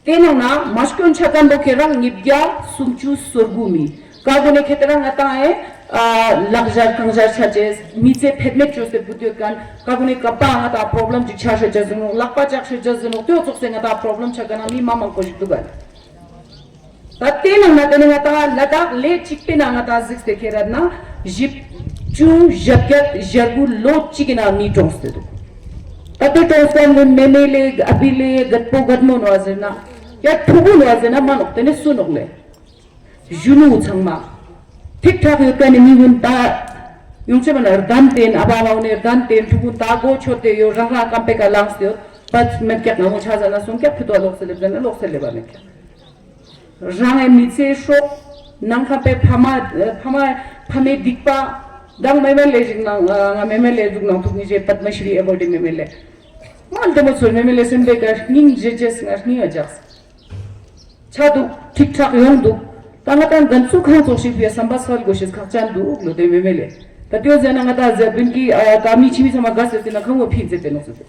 དེ་ནང་ན་མ་སྐྱོན་ཆགས་མཁན་པོ་ཁེ་རང་ཉིས་བརྒྱ་སུམ་ཅུ་སོ་དགུ་མི། ཀ་གོ་ནས་ཁེ་ཏེ་རང་ང་ཏང་ཨེ། ལག་བཞར་རྐང་བཞར་ཆ་ཅེས་མི་ཚེ་ཕེད་མེད་བཅོས་ཏེ་བུད་ཡོད་མཁན་ཀ་གོ་ནས་ཀ་པ་ང་ཏང་problem ཅིག་ཆགས་ཤེས་ཅེས་ཟིན་ནོ། ལག་པ་བཅག་ཤེས་ཅེས་ཟིན་ནོ། ཏེ་ཙོགས་སེ་ང་ཏང་problem ཆགས་མཁན་ན་མི་མ་མང་པོ་ཞིག་འདུག་ག། ད་དེ་ནང་ན་དེ་ནས་ང་ཏང་ལ་དྭགས་ལས་གཅིག་པའི་ནང་ང་ཏང་གཟིགས་ཏེ་ཁེ་ར་ན་བཞི་བཅུ་ཞེ་བརྒྱད་ཞེ་དགུ་ལོ་གཅིག་གི་ནང་མི་གྲོངས་ཏེ་འདུག། ད་དེ་གྲོངས་མཁན་ནི་མེ་མེ་ལེ་ཨ་བི་ལེ་རྒད་པོ་རྒད་མོ་ནོ་ཟེར་ན་ཡ་ཕྲུ་གུ་ནོ་ཟེར་ན་མ་ནོག། དེ་ནས་སུ་ནོག་ལེ། གཞོན་ནུ་ཚང་མ། ཐིག་ཐག་ཡོད་མཁན་ནི་མི་ཀུན་ད། ཡོང་ཆེ་མ་ན་རྡན་ཏེན་ཨ་བ་མ་ནེ་རྡན་ཏེན་ཕྲུ་གུ་ད་གོ་ཆོད་དེ་ཡོད། རང་རང་ཀམ་པེ་ཀ་ལངས་ཏེ་ཡོད། པད་མེད་ཀྱག་ང་མོ་ཆ་ཟ་ན་སོང་ཀྱག་ཕུ་ཏོ་ལོག་སེ་ལེབ་ཟ་ན་ལོག་སེ་ལེབ་པ་མེད་ཀྱག་རང་ཨེ་མི་ཚེ་སྲོག་ནང་ཁ་པའི་ཕ་མ་ཕ་མ་ཕ་མའི་སྡིག་པ་དང་མེ་མེ་ལེ་ཞིག་ནང་ང་མེ་མེ་ལེ་ཟུག་ནང་ཐུག་ནི་ཞེས་པད་མ་ཤྲི་ཨེ་བོ་ཏི་མེ་མེ་ལེ་མ་ལྟ་མོ་ཚོར་མེ་མེ་ལེ་སེམས་པའི་ཀ་སྙིང་རྗེ་ཅེས་ང་སྙིང་ཨ་ཇགས། ཆ་འདུག་ཁྲིག་ཁྲག་ཡོང་འདུག་ད་ང་དང་འགན་ཚུགས་ཁང་ཚོགས་ཤིག་པའི་བསམ་པ་སལ་དགོས་ཤེས་ཁག་ཅན་འདུག་ལོ་དེ་མེ་མེ་ལེ། ད་ལྟོས་ཟེར་ན་ང་དང་ཟེར་བུན་གྱི་ད་མི་ཆི་མི་ཚང་མ་དགའ་ཟེར་ཟེར་ན་ཁང་བོ་ཕིན་ཟེར་ཏེ་ནོག་ཟེར་ཏེ།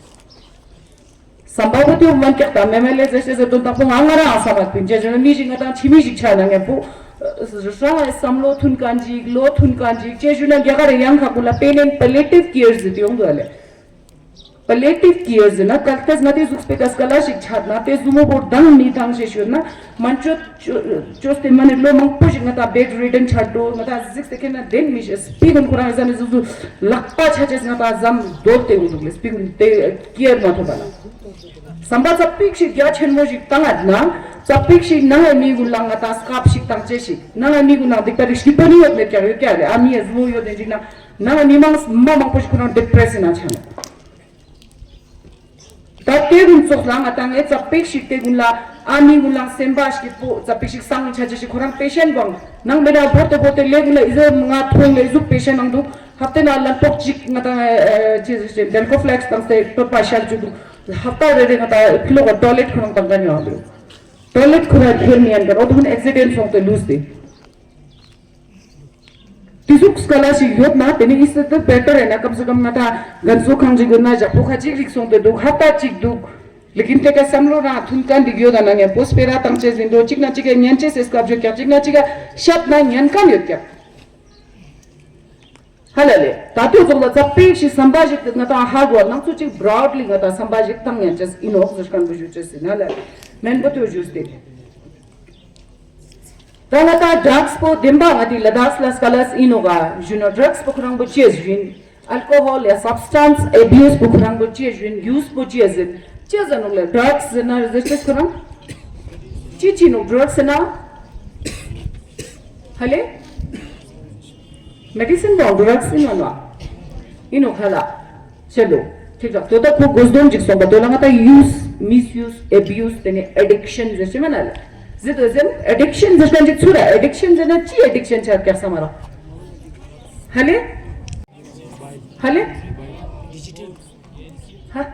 བསམ་པ་བོ་དེ་མན་ཀྱག་ད་མེ་མེ་ལེ་ཟེར་ཤེས་ཟེར་དོན་དག་པོ་ང་ང་རང་བསམ་པ་ཕིན་ཅེ་ཟེར་ན་མི་ཞིག་ང་དང་ཆི་མི་ཞིག་ཆ་ན་ངན་པོ། རང་བསམ་བློ་མཐུན་གང་ཅིག་ལོ་མཐུན་གང་ཅིག་ཅེ་ཞུ་ན་རྒྱ་གར་ཡང་ཁ་ཀུ་ལ་པེ་ནེན་པ་ལེ་ཊིབ་ཀེར་ཟེར་ཏེ་ཡོང་འདུག་ཨ་ལེ། པ་ལེ་ཊིབ་ཀེར་ཟེར་ན་གལ་ཏེ་ང་དེ་ཟུག་སྤེ་ཀ་སྐ་ལ་ཞིག་ཆགས་ན་དེ་ཟུ་མོ་བོར་དང་མི་དང་ཞེས་ཞུ་ན་མན་ཅོ་ཅོ་ཅོས་ཏེ་མ་ནི་ལོ་མང་པོ་ཞིག་ང་དང་བེད་རི་ཌན་ཆགས་འགྲོ་ང་དང་གཟིགས་ཏེ་ཁེ་ན་དེན་མི་ཤེས་སྤི་གུན་ཁོ་རང་ཟ་ནི་ཟུ་ཟུ་ལག་པ་ཆ་ཅེས་ང་དང་ཟམ་རྡོལ་ཏེ་འུ་འདུག་ལེ་སྤི་གུན་དེ་ཀེར་མ་ཐོབ་པ་ལ་བསམ་པ་ཙ་པིག་ཞིག་རྒྱ་ཆེན་མོ་ཞིག་བཏང་ང་ན་ཙ་པིག་ཞིག་ནང་ངའི་མི་གུན་ལ་ང་དང་སྐབས་ཤིག་བཏང་ཅེས་ཤིག་ནང་ངའི་མི་གུན་ལ་སྡིག་པ་རིགས་སྡིག་པ་ནི་ཡོད་མེད་ཀྱང་ཡོད་ཀྱང་རེད་ཨ་མི་ཡ་ཟུ་མོ་ཡོད་དེ་འཇིག་ན་ནང་ངའི་མི་མང་མ་མང་པོ་ཞིག་ཁོ་རང་ཌི་པི་རེ་སི་ན་ཆགས་ནོག་ད་དེ་ཀུན་ཙོགས་ལ་ང་དང་ངས་ཙ་པིག་ཞིག་དེ་ཀུན་ལ་ཨ་མི་ཀུན་ལ་སེམས་པ་ཞིག་པོ་ཙ་པིག་ཞིག་སང་ཆ་ཆ་ཞིག་ཁོ་རང་པེ་ཤན་བང་ནང་མེད་ན་བོར་ཏེ་བོར་ཏེ་ལས་ཀུན་ལ་ཨི་ཟོ་ང་ཐོང་ལས་ཟུག་པེ་ཤན་ནང་འདུག་ཧབ་ཏེ་ན་ལན་ཏོག་ཅིག་ང་དང་ཅི་ཟེར་ཏེ་ཌེལ་ཀོ་ཕི་ལེག་སི་དང་སེ་ཏོ་པ་ཤར་ཅུ་འདུག་ཧབ་ཏ་རེ་རེ་ང་དང་ཕི་ལོག་ག་ཊོ་ལེཊ་ཁོ་རང་དང་ག་ཉོ་འདུག་ཊོ་ལེཊ་ཁོ་རང་ཁྱེར་མི་ཡན་གར་ཨོ་ཐུག་ཨེག་སི་ཌེན་སོང་སྟེ་ལུས་ཏེ། དེ་ཟུག་སྐ་ལ་ཞིག་ཡོད་ན་དེ་ནི་ཨི་སི་དེ་བེ་ཊར་ཡིན་ན་ཀམ་སེ་ཀམ་ང་ད་རྒན་གསོ་ཁང་ཅིག་ཡོད་ན་ཞག་པོ་ཁ་ཅིག་རིག་སོང་དེ་འདུག་ཧབ་ཏ་ཅིག་འདུག་ལེ་ཀིན་དེ་ག་བསམ་བློ་རང་མཐུན་ཀ་འདུག་ཡོད་ན་ངས་པོ་སྤེ་ར་བཏང་ཅེས་ཡིན་འགྲོ་གཅིག་ན་གཅིག་ག་ཉན་ཅེས་སེ་སྐབས་ཡོད་ཀྱག་གཅིག་ན་གཅིག་ག་ཤབ་ན་ཉན་ཁམ་ཡོད་ཀྱག་ཧ་ལ་ལེ། ད་དུས་ཚོགས་ལ་ཙ་པིག་ཞིག་བསམ་པ་ཞིག་ང་ད་ཧ་གོ་ནང་ཚོ་ཅིག་བྷ་རོ་ཌི་ལི་ང་ད་བསམ་པ་ཞིག་བཏང་ཉན་ཅེས་ཡིན་ནོག་ཟེར་མཁན་པོ་ཞུ་ཅེས་ཡིན་ཧ་ལ་ལེ། མེན་པོ་ཏོ་ཞུས་ཏེ། ད་ང་ད་ཌྲག་སི་པོ་བདེན་པ་ང་དེ་ལ་ཌག་སི་ལ་སྐ་ལ་སི་ཡིན་ནོ་ག་ཞུ་ན་ཌྲག་སི་པོ་ཁོ་རང་པོ་ཅི་ཡིན། ཨལ་ཀོ་ཧོལ་ཡ་སབ་སི་ཊན་སི་ཨེ་བིའུ་སི་པོ་ཁོ་རང་པོ་ཅི་ཡིན། ཡུ་སི་པོ་ཅི་ཡིན། ཅི་ཟེར་ནོ་ལེ་ཌྲག་སི་ཟེར་ན་རེ་ཟེར་ཅེས་ཁོ་རང་ཅི་ཅི་ནོ་ཌྲག་སི་ཟེར་ན་ཧ་ལེ། མེ་ཌི་སིན་དང་ཌྲག་སི་ཡིན་ནོ་ན། ཡིན་ནོ་ཁ་ལ། ཆེ་ལོ། ཁྱེད་ཅག་དོ་ད་ཁོ་དགོས་དོན་ཅིག་སོང་པ་དོ་ལ་ང་ད་ཡུ་སི་མིས་ཡུ་སི་ཨེ་བིའུ་སི་དེ་ནི་ཨེ་ཌིག་ཤན་ཟེར་ཅི་མ་ན་ལ། ཟེར་དོ་ཟེར་ཨེ་ཌིག་ཤན་ཟེར་མཁན་ཅིག་ཚུར་ཨེ་ཌིག་ཤན་ཟེར་ན་ཅི་ཨེ་ཌིག་ཤན་ཆགས་ཀྱག་ས་མ་ར། ཧ་ལེ། ཧ་ལེ། ཧ།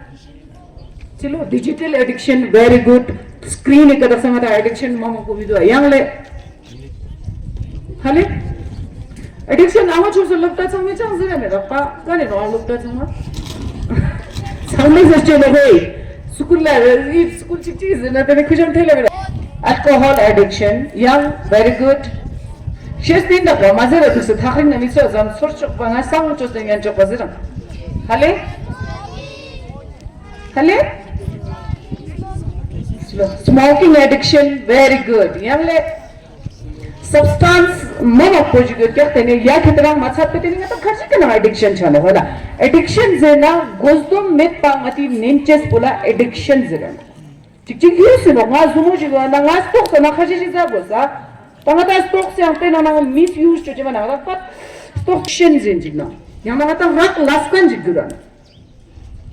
ཅི་ལོ། ཌི་ཇི་ཊལ་ཨེ་ཌིག་ཤན། ཝེ་རི་གུཌ། སི་ཀི་རིན་ནི་ཀ་དག་ས་ང་ད་ཨེ་ཌིག་ཤན་མ་མང་པོ་མི་འདུག་ཡང་ལེ། ཧ་ལེ། ཨེ་ཌིག་ཤན་ཨ་མ་ཆུང་སུ་སློབ་གྲྭ་ཚང་མའི་ཅང་ཟེར་ཡ་མེད་ར་པ་ཀ་ནས་རང་སློབ་གྲྭ་ཚང་མ། ཚང་མས་ཟེར་ཅེ་ལེ་ཧེ། སི་ཀུལ་ལ་རེ་ཡིབ་སི་ཀུལ་ཅིག་ཅིག་ཟེར་ན་དེ་ནི་ཁུ་ཆང་ཐེ་ལེ་མེད་ར། ཨལ་ཀོ་ཧོལ་ཨེ་ཌིག་ཤན། ཡང་ཝེ་རི་གུཌ། ཤེས་ཏིན་ད་པ་མ་ཟེར་ར་དུ་སི་ཐག་རིང་ན་མི་ཚོ་ཟམ་ཚོར་ཆོག་པ་ང་སང་ཆོག་སྟེ་ཉན་ཆོག་པ་ཟེར་རང་། ཧ་ལེ། ཧ་ལེ། Smoking addiction, very good. ཡང་ལེ། སབ་སི་ཊན་སི་མ་མང་པོ་ཞིག་ཡོད་ཀྱག་དེ་ནས་ཡ་ཁྱེད་རང་མ་ཚར་པའི་དེ་ནས་ང་ད་ཁ་ཅིག་གི་ནང་ཨེ་ཌིག་ཤན་ཆགས་ནོ་ཧ་ལ། ཨེ་ཌིག་ཤན་ཟེར་ན་དགོས་དོན་མེད་པ་ང་དེ་ནེམ་ཅེས་པོ་ལ་ཨེ་ཌིག་ཤན་ཟེར་ར། ཅིག་ཅིག་ཡོད་ཟེར་ནོ་ང་ཟུ་མོ་ཞིག་ཡོད་ན་ང་ལྟོགས་ས་ན་ཁ་ཅིག་ཞིག་ཟ་དགོས་ས། ད་ང་ད་ལྟོགས་ས་ཡང་དེ་ན་ན་མིས་ཡུ་སི་ཅོ་ཅེ་མ་ན་ང་ད་ལྟོགས་ཤན་ཟེར་ཅིག་ན་ཡང་ན་ང་ད་རག་ལས་ཀ་ཅིག་གྱུར་ར།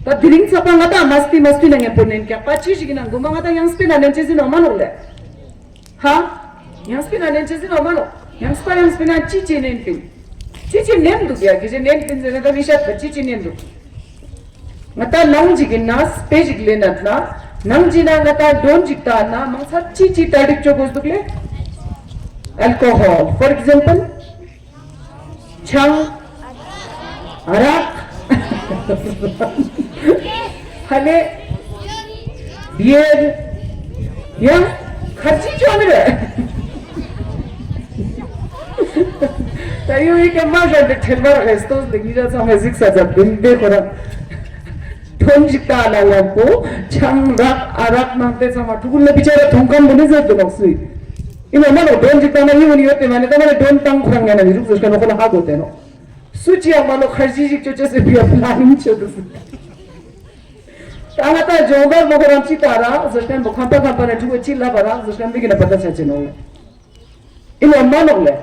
ད་དེ་རིང་ཚགས་པ་ང་ད་མ་སྟི་མ་སྟི་ན་ངས་པོ་ནན་ཀྱག་པ་ཅི་ཞིག་ཡིན་ན་དགོན་པ་ང་ད་ཡང་སྤེ་ན་ནན་ཅེ་ཟིན་ནོ་མ་ནོག་ལེ། ཧ། ཡང་སྤེ་ན་ནན་ཅེ་ཟིན་ནོ་མ་ནོག་ཡང་སྤ་ཡང་སྤེ་ན་ཅི་ཅི་ནན་པིན། ཅི་ཅི་ནན་འདུག་ཡ་གི་ཅི་ནན་པིན་ཟེར་ན་ད་མི་ཤད་པ་ཅི་ཅི་ནན་འདུག་ང་ད་ནང་ཅིག་ཡིན་ན་སྤེ་ཞིག་ལེན་ན་ན་ནང་ཅི་ན་ང་ད་འདོན་ཅིག་ད་ན་མང་ཚ་ཅི་ཅི་ད་རིག་ཅོ་དགོས་འདུག་ལེ། Alcohol, for example, ཆང་། ཨ་རག་ཧ་ལེ། བི་ཡར། ཡང་ཁར་ཅི་ཅོ་ནི་རེད། ད་ཡོ་ཡི་ཀ་མ་ཞོ་འདི་ཁྲེལ་བར་རེ་སྟོན་འདི་གཉིས་ཀ་ཚང་མ་གཟིགས་ས་ཚ་བདུན་པའི་ཁོ་རང་། ཐོན་ཅིག་ད་ལ་ལ་པོ་ཆང་རག་ཨ་རག་ནང་དེ་ཚང་མ་ཕྲུ་གུ་ལ་བི་ཅ་ར་ཐོང་ཁམ་མི་ནི་ཟེར་དུ་ནོག་སུས། ཨིན་ནོ་མ་ནོ་དོན་ཅིག་ད་ན་ཡི་ཝན་ཡོད་དེ་མ་ནི་ད་མ་ནི་དོན་བཏང་ཁོ་རང་ངན་ན་མི་རུག་ཟེར་ཁ་ནོ་ཁོ་ལ་ཧ་གོ་དེ་ནོ། སུ་ཅི་ཡང་མ་ནོ་ཁར་ཇི་ཞིག་ཅོ་ཅོ་ཟེར་བི་ཡ་པི་ལ་ནིང་ཆོ་དུ་སུ། ད་ང་ད་ཇོང་དར་མོ་ཁོ་རང་ཅི་ད་ར་ཟེར་ཁན་པོ་ཁམ་པ་ཁམ་པ་ནི་ཕྲུ་གུ་ཅི་ལ་བ་ར་ཟེར་ཁན་མི་གི་ན་པ་ད་ཆ་ཅི་ནོ། ཨིན་ནོ་མ་ནོག་ལེ།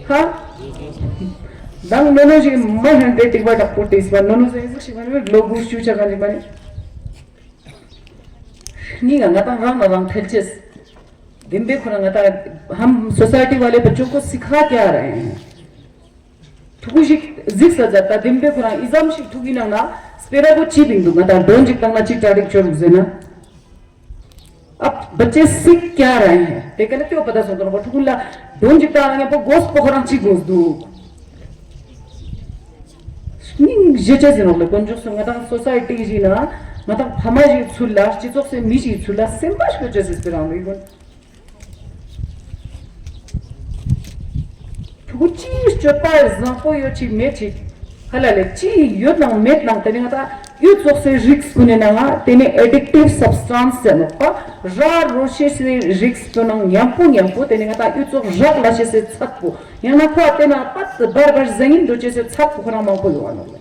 ཧ། དང་ནོ་ནོ་ཞིག་མ་ཧན་དེ་ཏིག་པ་དྲག་པོ་ཏིས་པ་ནོ་ནོ་ཟེ་ཟིག་ཞིག་མ་ནི་ལོ་གུ་ཤུ་ཆ་ག་ནི་མ་ནི། ནི་ང་ང་དང་རང་ལ་རང་ཐལ་ཆེས། དེམ་པེ་ཁོ་རང་ང་དང་ཧམ་སོ་སའི་ཊི་ཝ་ལེ་པ་ཅོ་ཀོ་སི་ཁ་ཀྱ་ར་ཨེ། ཕྲུ་གུ་ཞིག་གཟིགས་ས་མཛད་ད་དེམ་པེ་ཁོ་རང་ཨི་ཙམ་ཞིག་ཕྲུ་གུའི་ནང་ན་སྤེ་ར་པོ་ཅི་བིང་འདུག་ང་དང་སྒྲོན་ཅིག་བཏང་ན་ཅིག་གྲ་སྒྲིག་ཆོ་རུག་ཟེར་ན། अब बच्चे सीख क्या रहे हैं? དེ་ག་ལ་ཏེ་པ་ད་སོང་དོ་ཕྲུ་གུ་ལ་སྒྲོན་ཅིག་བཏང་ན་ངས་པོ་གོས་པོ་ཁོ་རང་ཅི་གོས་འདུག་སྙིང་རྗེ་ཆེ་ཟེར་ནོག་ལེ། དཀོན་མཆོག་སུ་ང་དང་སོ་སའི་ཊི་ཞིག་ན་ང་དང་ཕ་མ་ཞིག་ཚུལ་ལ་སྤྱི་ཚོགས་སུ་མི་ཞིག་ཚུལ་ལ་སེམས་པ་ཞིག་ཡོད་ཆེ་ཟེར་སྤེ་ར་ནོ་ཡིན་གོ། ཕྲུ་གུ་ཅིའི་སྤྱོད་པ་བཟང་པོ་ཡོད་ཅིག་མེད་ཅིག་ཧ་ལ་ལེ་ཅི་ཡོད་ནང་མེད་ནང་དེ་ནི་ང་ད་གཡུ་ཙོག་སའི་རིགས་ཀུན་ནི་ནང་ང་དེ་ནི་ཨེ་ཌིག་ཊིབ་སབ་སི་ཊན་སི་ཟེར་ནོག་པ་ར་རོ་ཤེས་སའི་རིགས་ཀུན་ནང་ཉམ་པོ་ཉམ་པོ་དེ་ནི་ང་ད་གཡུ་ཙོག་རག་ལ་ཤེས་སའི་ཚད་པོ་ཡང་ན་ཁོ་དེ་ན་པད་བར་བར་ཟེ་ཡིན་འགྲོ་ཅེས་སའི་ཚད་པོ་ཁོ་རང་མང་པོ་ཡོད་བ་ནོག་ལེ།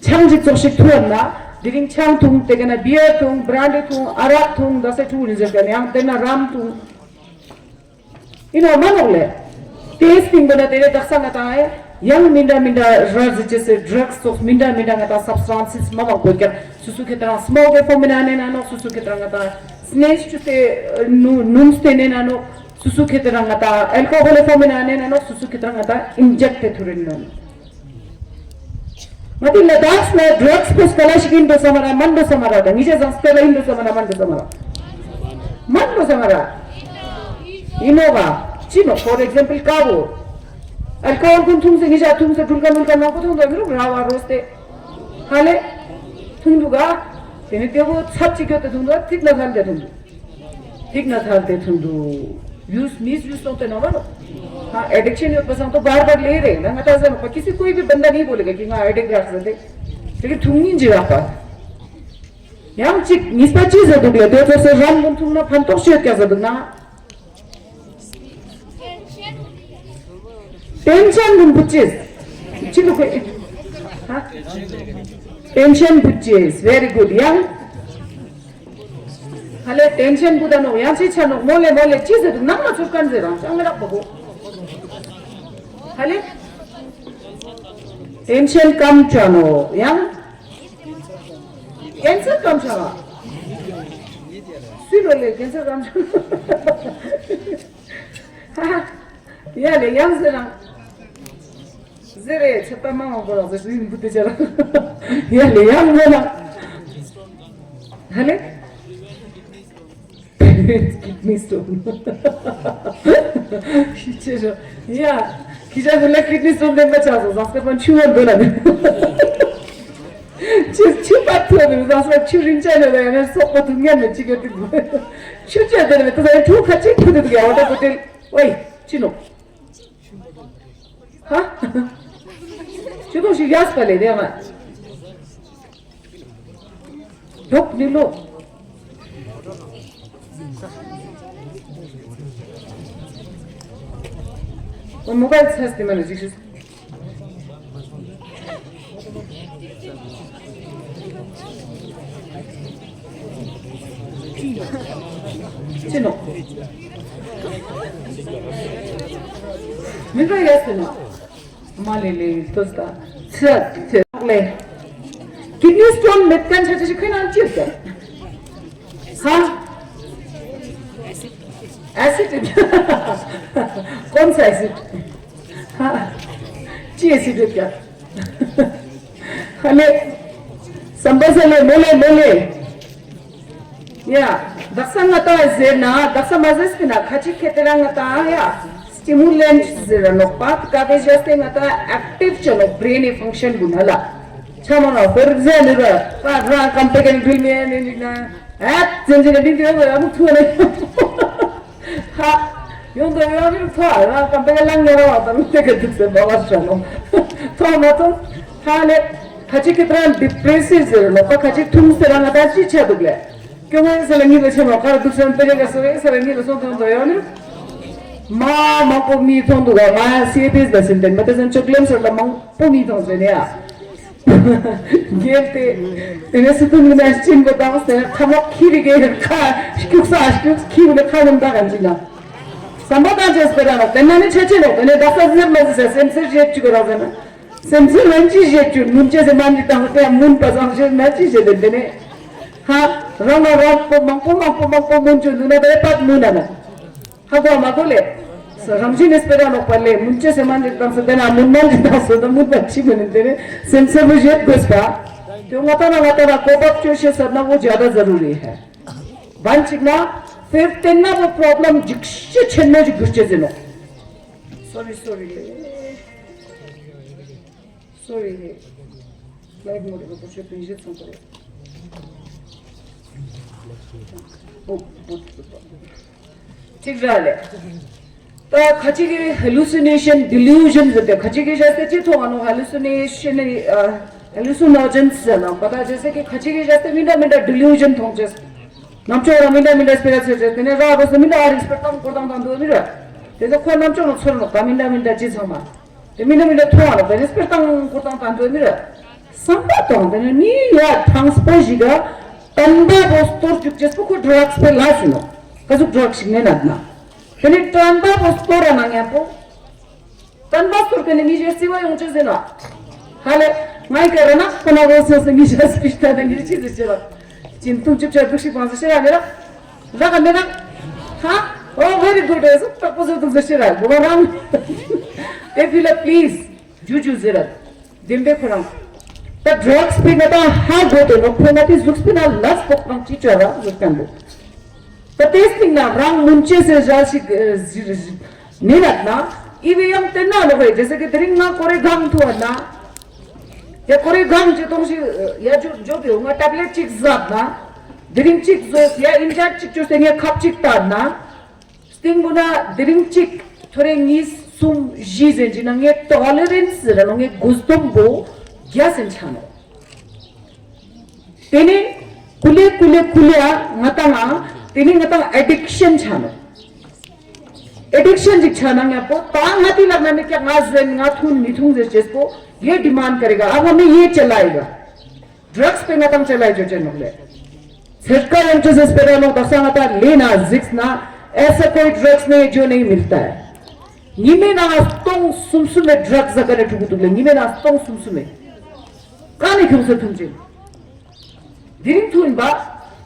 ཆང་ཅིག་ཙོག་ཞིག་འཐུང་ན། དེ་རིང་ཆང་འཐུང་དེ་ག་ན་བི་ཡར་འཐུང་བྷ་རན་ཌི་འཐུང་ཨ་རག་འཐུང་ད་སེ་ཕྲུ་གུ་རིན་ཟེར་ག་ནི་ཡང་དེ་ན་རམ་འཐུང་། ཡིན་ནོ་མ་ནོག་ལེ། དེའི་སྟེང་དུ་ན་དེ་རེ་དག་ས་ང་དང་ཨེ། ཡང་མི་འདྲ་མི་འདྲ་ར་ཟི་ཅེ་སེ་ཌྲག་སོགས་མི་འདྲ་མི་འདྲ་ང་དང་སབ་སི་ཊན་སི་མ་མང་པོ་ཀྱང་སུ་སུ་ཁེ་ཏང་སི་མོག་གི་ཕོ་མི་ན་ནེ་ན་ནོག་སུ་སུ་ཁེ་ཏང་ང་དང་སི་ནེ་ཆི་ཅུ་སྟེ་ནུ་ནུམ་སྟེ་ནེ་ན་ནོག་སུ་སུ་ཁེ་ཏང་ང་དང་ཨལ་ཀོ་ཧོལ་ཕོ་མི་ན་ནེ་ན་ནོག་སུ་སུ་ཁེ་ཏང་ང་དང་ཨིན་ཇེག་ཊེ་ཐུ་རིན་ན་ནོག་ང་དེ་ལ་ཌག་སི་ལ་ཌྲག་སི་པོ་སི་ཀ་ལ་ཞིག་ཡིན་འགྲོ་ས་མ་ར་མན་འགྲོ་ས་མ་ར་ད་ངི་ཅག་ཟང་སི་ཀ་ལ་ཡིན་འགྲོ་ས་མ་ར་མན་འགྲོ་ས་མ་ར་མན་འགྲོ་ས་མ་ར་ཡིན་ནོ་ག་ཅི་ནོ། ཕོར་ཨེག་ཛམ་པལ་ཀ་བོ་ཨལ་ཀོ་ཧོལ་ཀུན་འཐུང་སེ་ངི་ཅག་འཐུང་སེ་འགྲུལ་ཀ་འགྲུལ་ཀ་ནང་པོ་འཐུང་དོ་མི་རུ་ར་བ་རོ་སྟེ་ཧ་ལེ་འཐུང་འདུག་ག་དེ་ནི་ཏེ་བོ་ཚབ་ཅིག་གྱོད་དེ་འཐུང་འདུག་ཐིག་ན་ཐལ་དེ་འཐུང་འདུག་ཐིག་ན་ཐལ་དེ་འཐུང་འདུག་ཡུས་མིས་ཡུས་སོང་དེ་ནོ་མ་ནོ། ཧ་ཨེ་ཌིག་ཤན་ཡོད་པ་སང་ཏོ་བར་བར་ལེ་རེ་ན་ང་ད་ཟེར་ནོ་པ་ཀི་སི་ཀོའི་བི་བན་ད་ནི་བོ་ལེ་ག་ཀི་ང་ཨེ་ཌིག་རག་ཟེར་དེ་དེ་གི་འཐུང་ཉིན་ཅི་རག་པ། ཡང་ཅིག་ཉིས་པ་ཅི་ཟེར་འདུག་ལེ་དེ་ཚོ་སེ་རམ་མོ་འཐུང་ན་ཕན་ཐོགས་ཤོད་ཀྱག་ཟེར་འདུག་ན། ཏེན་ཤན་རིན་པོ་ཆེ། ཅི་ལུགས་ཧ། ཏེན་ཤན་བུ་ཆེ། Very good ཡང་། ཧ་ལེ་ཏེན་ཤན་བུ་ད་ནོག་ཡང་ཅི་ཆ་ནོག་མོ་ལེ་མོ་ལེ་ཅི་ཟེར་འདུག་ནང་ལ་ཚུར་ཀན་ཟེར་རང་ཅང་མི་རག་པ་གོ་ཧ་ལེ། ཏེན་ཤན་ཀམ་ཆ་ནོག་ཡང་། ཀེན་སར་ཀམ་ཆ་བ། སུས་ལོ་ལེ་ཀེན་སར་ཀམ་ཆ། ཧ་ཧ། ཡ་ལེ་ཡང་ཟེར་རང་། ཟེར་རེ་ཆད་པ་མ་མང་པོ་རང་ཟེར་སུ་ཡིན་བུ་དེ་ཆ་རང་། ཡ་ལེ་ཡང་ངོ་ན། ཧ་ལེ། Kidney stone ཤི་ཆེ་རོ། ཡ། ཁྱི་ཅག་ཚོ་ལ་ཀིཌ་ནི་སྟོན་ལྡན་པ་ཆགས་སོང་། ཟངས་ཀ་པ་ཆུ་བ་འདོད་ལ་མེད། ཆུ་ཆུ་པ་ཐོན་ནས་ཟངས་ཀ་ཆུ་རིན་ཆ་ནས་ལ་ཡ་ནས་སོག་པོ་ཐུག་ཉན་ནས་ཅི་ག་ཏི་ཆུ་ཆ་དེ་ནས་ད་ཟ་ཡ་ཆུ་ཁ་ཅིག་ཐུག་དེ་འདུག་ཡ་བ་ད་པོ་ཏེལ་ཝེ་ཅི་ནོ། ཧ། ཆུ་ཐོག་ཞིག་ཡག་པ་ལས་དེ་ང་། ལོག་ནི་ལོག་ཨོ་མོ་བལ་ཚེས་དེ་མ་ནི་ཅིག་ཤི། ཅི་ནོ། མི་འགྲོ་ཡ་སི་ནོ། མ་ལེ་ལེ་ཏོ་སྟ། ཚེ་ཚེ་ལེ། ཀིཌ་ནི་སི་ཊོན་མེད་མཁན་ཆ་ཆ་ཞིག་ཁོས་ནང་ཅི་ཟེར། ཧ། ཨེ་སི་ཌི། ཀོན་ས་ཨེ་སི་ཌི། ཧ། ཅི་ཨེ་སི་ཌི་ཀྱ། ཧ་ལེ། སམ་པ་ས་ལེ་མོ་ལེ་མོ་ལེ། ཡ། དག་ས་ང་ཏང་ཟེར་ན་དག་ས་མ་ཟེར་སྤེ་ན་ཁ་ཅིག་ཁེ་ཏེ་ར་ང་ཏང་ཡ། སི་ཊི་མུ་ལེན་ཊི་ཟེར་ར་ནོག་པ་ཀ་ཏེ་ཞེས་ཏེ་ང་ཏང་ཨེག་ཊིབ་ཅོ་ནོག་བྷི་རེན་ནི་ཕང་ཤན་གུན་ཧ་ལ། ཆ་མ་ན་ཧོར་ཟེར་ནི་ར་ཀ་ར་ཀམ་པེ་ཀན་བྷིལ་མེ་ནི་ནི་ན་ཨེ་ཙན་ཙན་ནི་དེ་ཡོད་ཡ་མུ་ཐུ་ནི། ཧ། ཡོང་དོ་ཡོང་ནི་ཐ་ར་ཀམ་པེ་ཀན་ལང་ཉ་ར་བ་ད་མི་ཏེ་ཀ་དུག་སེ་བ་བ་ཤ་ནོ། ཐོ་མ་ཐོ། ཧ་ལེ། ཁ་ཅིག་གི་ཏྲང་ཌི་པི་རེ་སིབ་ཟེར་ནོག་པ་ཁ་ཅིག་ཐུང་སེ་ར་ང་ཏང་ཅི་ཆ་དུག་ལེ། ཀྱོ་ང་ས་ལ་ངི་ལ་ཆེ་མོ་ཁར་དུག་སེ་པེ་རེ་ག་སོ་རེ་ས་ལ་ངི་ལ་སོང་ཐོང་དོ་ཡོང་ནི། མ་མང་པོ་མི་ཐོང་དུག་ག་ང་སི་ཨེ་པི་ཨེས་ལ་སིན་ཏེ་མ་ཏེ་སན་ཅོག་ལེམ་སོ་ལ་མང་པོ་མི་ཐོང་ཟེར་ནི་ཡ། རྒྱལ་ཏེ། དེ་ནས་སི་ཐུང་ངི་ན་ཤིན་པོ་དང་སེ་ཁ་མོ་ཁི་རི་གེ་ཁ་སྐྱུག་ས་སྐྱུག་ཁི་བུ་ནི་ཁ་ནམ་ད་ག་ཅི་ན། བསམ་པ་བཏང་བྱས་སྤེ་ར་ལ་དེ་ན་ནི་ཆ་ཆེ་ནོ་དེ་ནས་དག་ས་ཟེར་མ་ཟེར་ས་སེམས་ཚེར་བཞེད་བཅུག་ར་ཟེར་ན། སེམས་ཚེར་ལན་ཅི་བཞེད་བཅུག་མུན་ཆེ་ཟེར་མ་འདི་དང་དེ་མུན་པ་བཟང་བཞེད་ན་ཅི་བཞེད་དེ་དེ་ནས། ཧ། རང་ང་རང་པོ་མང་པོ་མང་པོ་མང་པོ་མུན་བཅུག་འདུག་ན་དེ་པད་མུན་ན་ན། ཧ་གོ་མ་གོ་ལེ། རང་བཞིན་ནས་སྤེ་ར་ལོག་པ་ལེ་མུན་ཆེ་ཟེར་མ་འདི་དང་ས་དེ་ན་མུན་མ་འདི་དང་ས་དང་མུན་པ་ཆི་མི་ནི་དེ་ནས་སེམས་ཚེར་བཞེད་དགོས་པ། དེ་ང་ད་ན་ང་ད་ན་གོ་བབ་བཅོས་ཤེས་ཟེར་ན་འོ་ཇ་ད་ཟ་རུ་རེད་ཧ། བན་གཅིག་ན། དཔེར་བལྟས་ན་པོ་པྲོབ་ལེམ་འཇིགས་ཤི་ཆེན་མོ་ཞིག་འགྱུར་ཆེ་ཟེར་ནོ། Sorry, sorry. Sorry. Flight mode ལ་པོ་ཆོས་པིན་ཞིག་ཚང་པ་རེད། ཨོ། གཅིག་ར་ལེ། ད་ཁ་ཅིག་གི་hallucination, delusion ཟེར་ཏེ་ཁ་ཅིག་གི་བྱས་ཏེ་ཅི་མཐོང་བ་ནོ་hallucination, hallucinogens ཟེར་ན་པ་ད་བྱས་ཏེ་ཁ་ཅིག་གི་བྱས་ཏེ་མི་འདྲ་མི་འདྲ་delusion མཐོང་ཅེས། ནམ་ཅོག་ར་མི་འདྲ་མི་འདྲ་སྤེ་ར་ཚོས་ཏེ་ནས་ར་བ་སོ་མི་འདྲ་ཨ་རིག་སྤེ་ར་བཏང་སྐོར་བཏང་བཏང་འདུག་མི་ར། དེ་ཚོ་ཁོ་ནམ་ཅོག་ནང་ཚོར་ནོ་ག་མི་འདྲ་མི་འདྲ་ཅི་ཚང་མ། དེ་མི་འདྲ་མི་འདྲ་མཐོང་བ་ལ་དེ་ནས་སྤེ་ར་བཏང་སྐོར་བཏང་བཏང་འདུག་མི་ར། བསམ་པ་བཏང་དེ་ནས་མི་ཡ་ཐང་སྤོ་ཞིག་ག་བསྟན་པ་པོ་སྟོར་བཅུག་ཅེས་པོ་ཁོ་ཌྲག་སྤེ་ལ་ཟིན་ནོ། ག་ཟུག་ཌྲག་ཞིག་ནས་ན་ན། དེ་ནས་བསྟན་པ་པོ་སྟོར་ར་ན་ངན་པོ། བསྟན་པ་སྟོར་གི་ནི་མི་ཞེ་སྲིད་པ་ཡོང་ཅི་ཟེར་ན། ཧ་ལེ། ང་ཡི་ག་ར་ན་ཁོ་ན་གོ་སོ་སོ་མི་ཞེ་སྲིད་པ་ད་ནི་ཅི་ཟེར་ཅི་ལ། ཅིན་ཏུང་ཅིབ་ཆ་དུག་ཤི་པང་ཟེར་ཤེ་ར་མེ་ར། ར་ག་མེ་ར། ཧ། Oh, very good. ཨེ་སུ་ཏག་པོ་ཟེར་དུག་ཟེར་ཤེ་ར་གོ་བ་རང་། དེ་ཕི་ལ་པི་ལི་ཛི། ཇུ་ཇུ་ཟེར་ར། བདེན་པའི་ཁོ་རང་། ད་ཌྲག་སྤེ་ང་ད་ཧ་གོ་དེ་ནོ་ཁོ་ན་དེ་ཟུག་སྤེ་ན་ལས་སྤོག་པང་ཅི་ཅོ་ར་ཟུག་ཀན་པོ། ད་དེ་སྟེང་ན་རང་མུན་ཆེ་སེ་ཞག་ཞིག་ཟིར་ཟིར་ནི་ལབ་ན། ཨི་བི་ཡང་དེ་ན་ལོག་རེད་ཇེ་སེ་གི་དེ་རིང་ང་ཀོ་རེ་གང་ཐུ་བ་ན། ཡ་ཀོ་རེ་གང་ཅི་གཏོང་ཞིག་ཡ་ཇོ་ཇོ་བི་ང་ཊེབ་ལེཊ་ཅིག་ཟབ་ན། དེ་རིང་ཅིག་ཟོས་ཡ་ཨིན་ཇེག་ཅིག་ཅོས་ཏེ་ངས་ཁབ་ཅིག་བཏབ་ན། སྟེང་བུ་ན་དེ་རིང་གཅིག་ཐོ་རེ་གཉིས་གསུམ་བཞི་ཟེར་གྱི་ན་ངའི་ཊོ་ལེ་རེན་སི་ཟེར་ལ་ངའི་དགོས་འདུན་པོ་རྒྱ་སེན་ཆ་ནོ། དེ་ནས་ཀུ་ལེ་ཀུ་ལེ་ཀུ་ལེ་ཨ་ང་ཏང་ཨ་དེ་ནས་ང་ཏང་ཨེ་ཌིག་ཤན་ཆ་ནོ། ཨེ་ཌིག་ཤན་ཅིག་ཆ་ན་ངས་པོ་ད་ང་དེ་ལབ་ན་མི་སྐྱ་ང་ཟེན་ང་ཐུང་མི་ཐུང་ཟེར་ཅེས་པོ་ཡེ་ཌི་མཱན་ཀ་རེ་ག་ཨ་བ་མི་ཡེ་ཅེ་ལ་ཡི་ག་ཌྲག་སི་པེ་ང་ཏང་ཅེ་ལ་ཡི་ཅོ་ཅེ་ནོག་ལེ། ཚེར་ཀ་ཡང་ཅོ་ཟེར་སྤེ་ར་ནོག་དག་ས་ང་ཏང་ལེ་ན་གཟིགས་ན་ཨེ་ས་ཁོའི་ཌྲག་སི་ནས་ཇོ་ནས་མི་རྟ། ཉི་མའི་ནང་སྟོང་གསུམ་གསུམ་མེ་ཌྲག་ཟ་ཀ་ནས་ཕྲུ་གུ་འདུག་ལེ་ཉི་མའི་ནང་སྟོང་གསུམ་གསུམ་མེ། ཀ་ནས་ཁྱོང་ས་ཐུམ་ཅིང་། དེ་རིང་ཐུག་ཡིན་པ།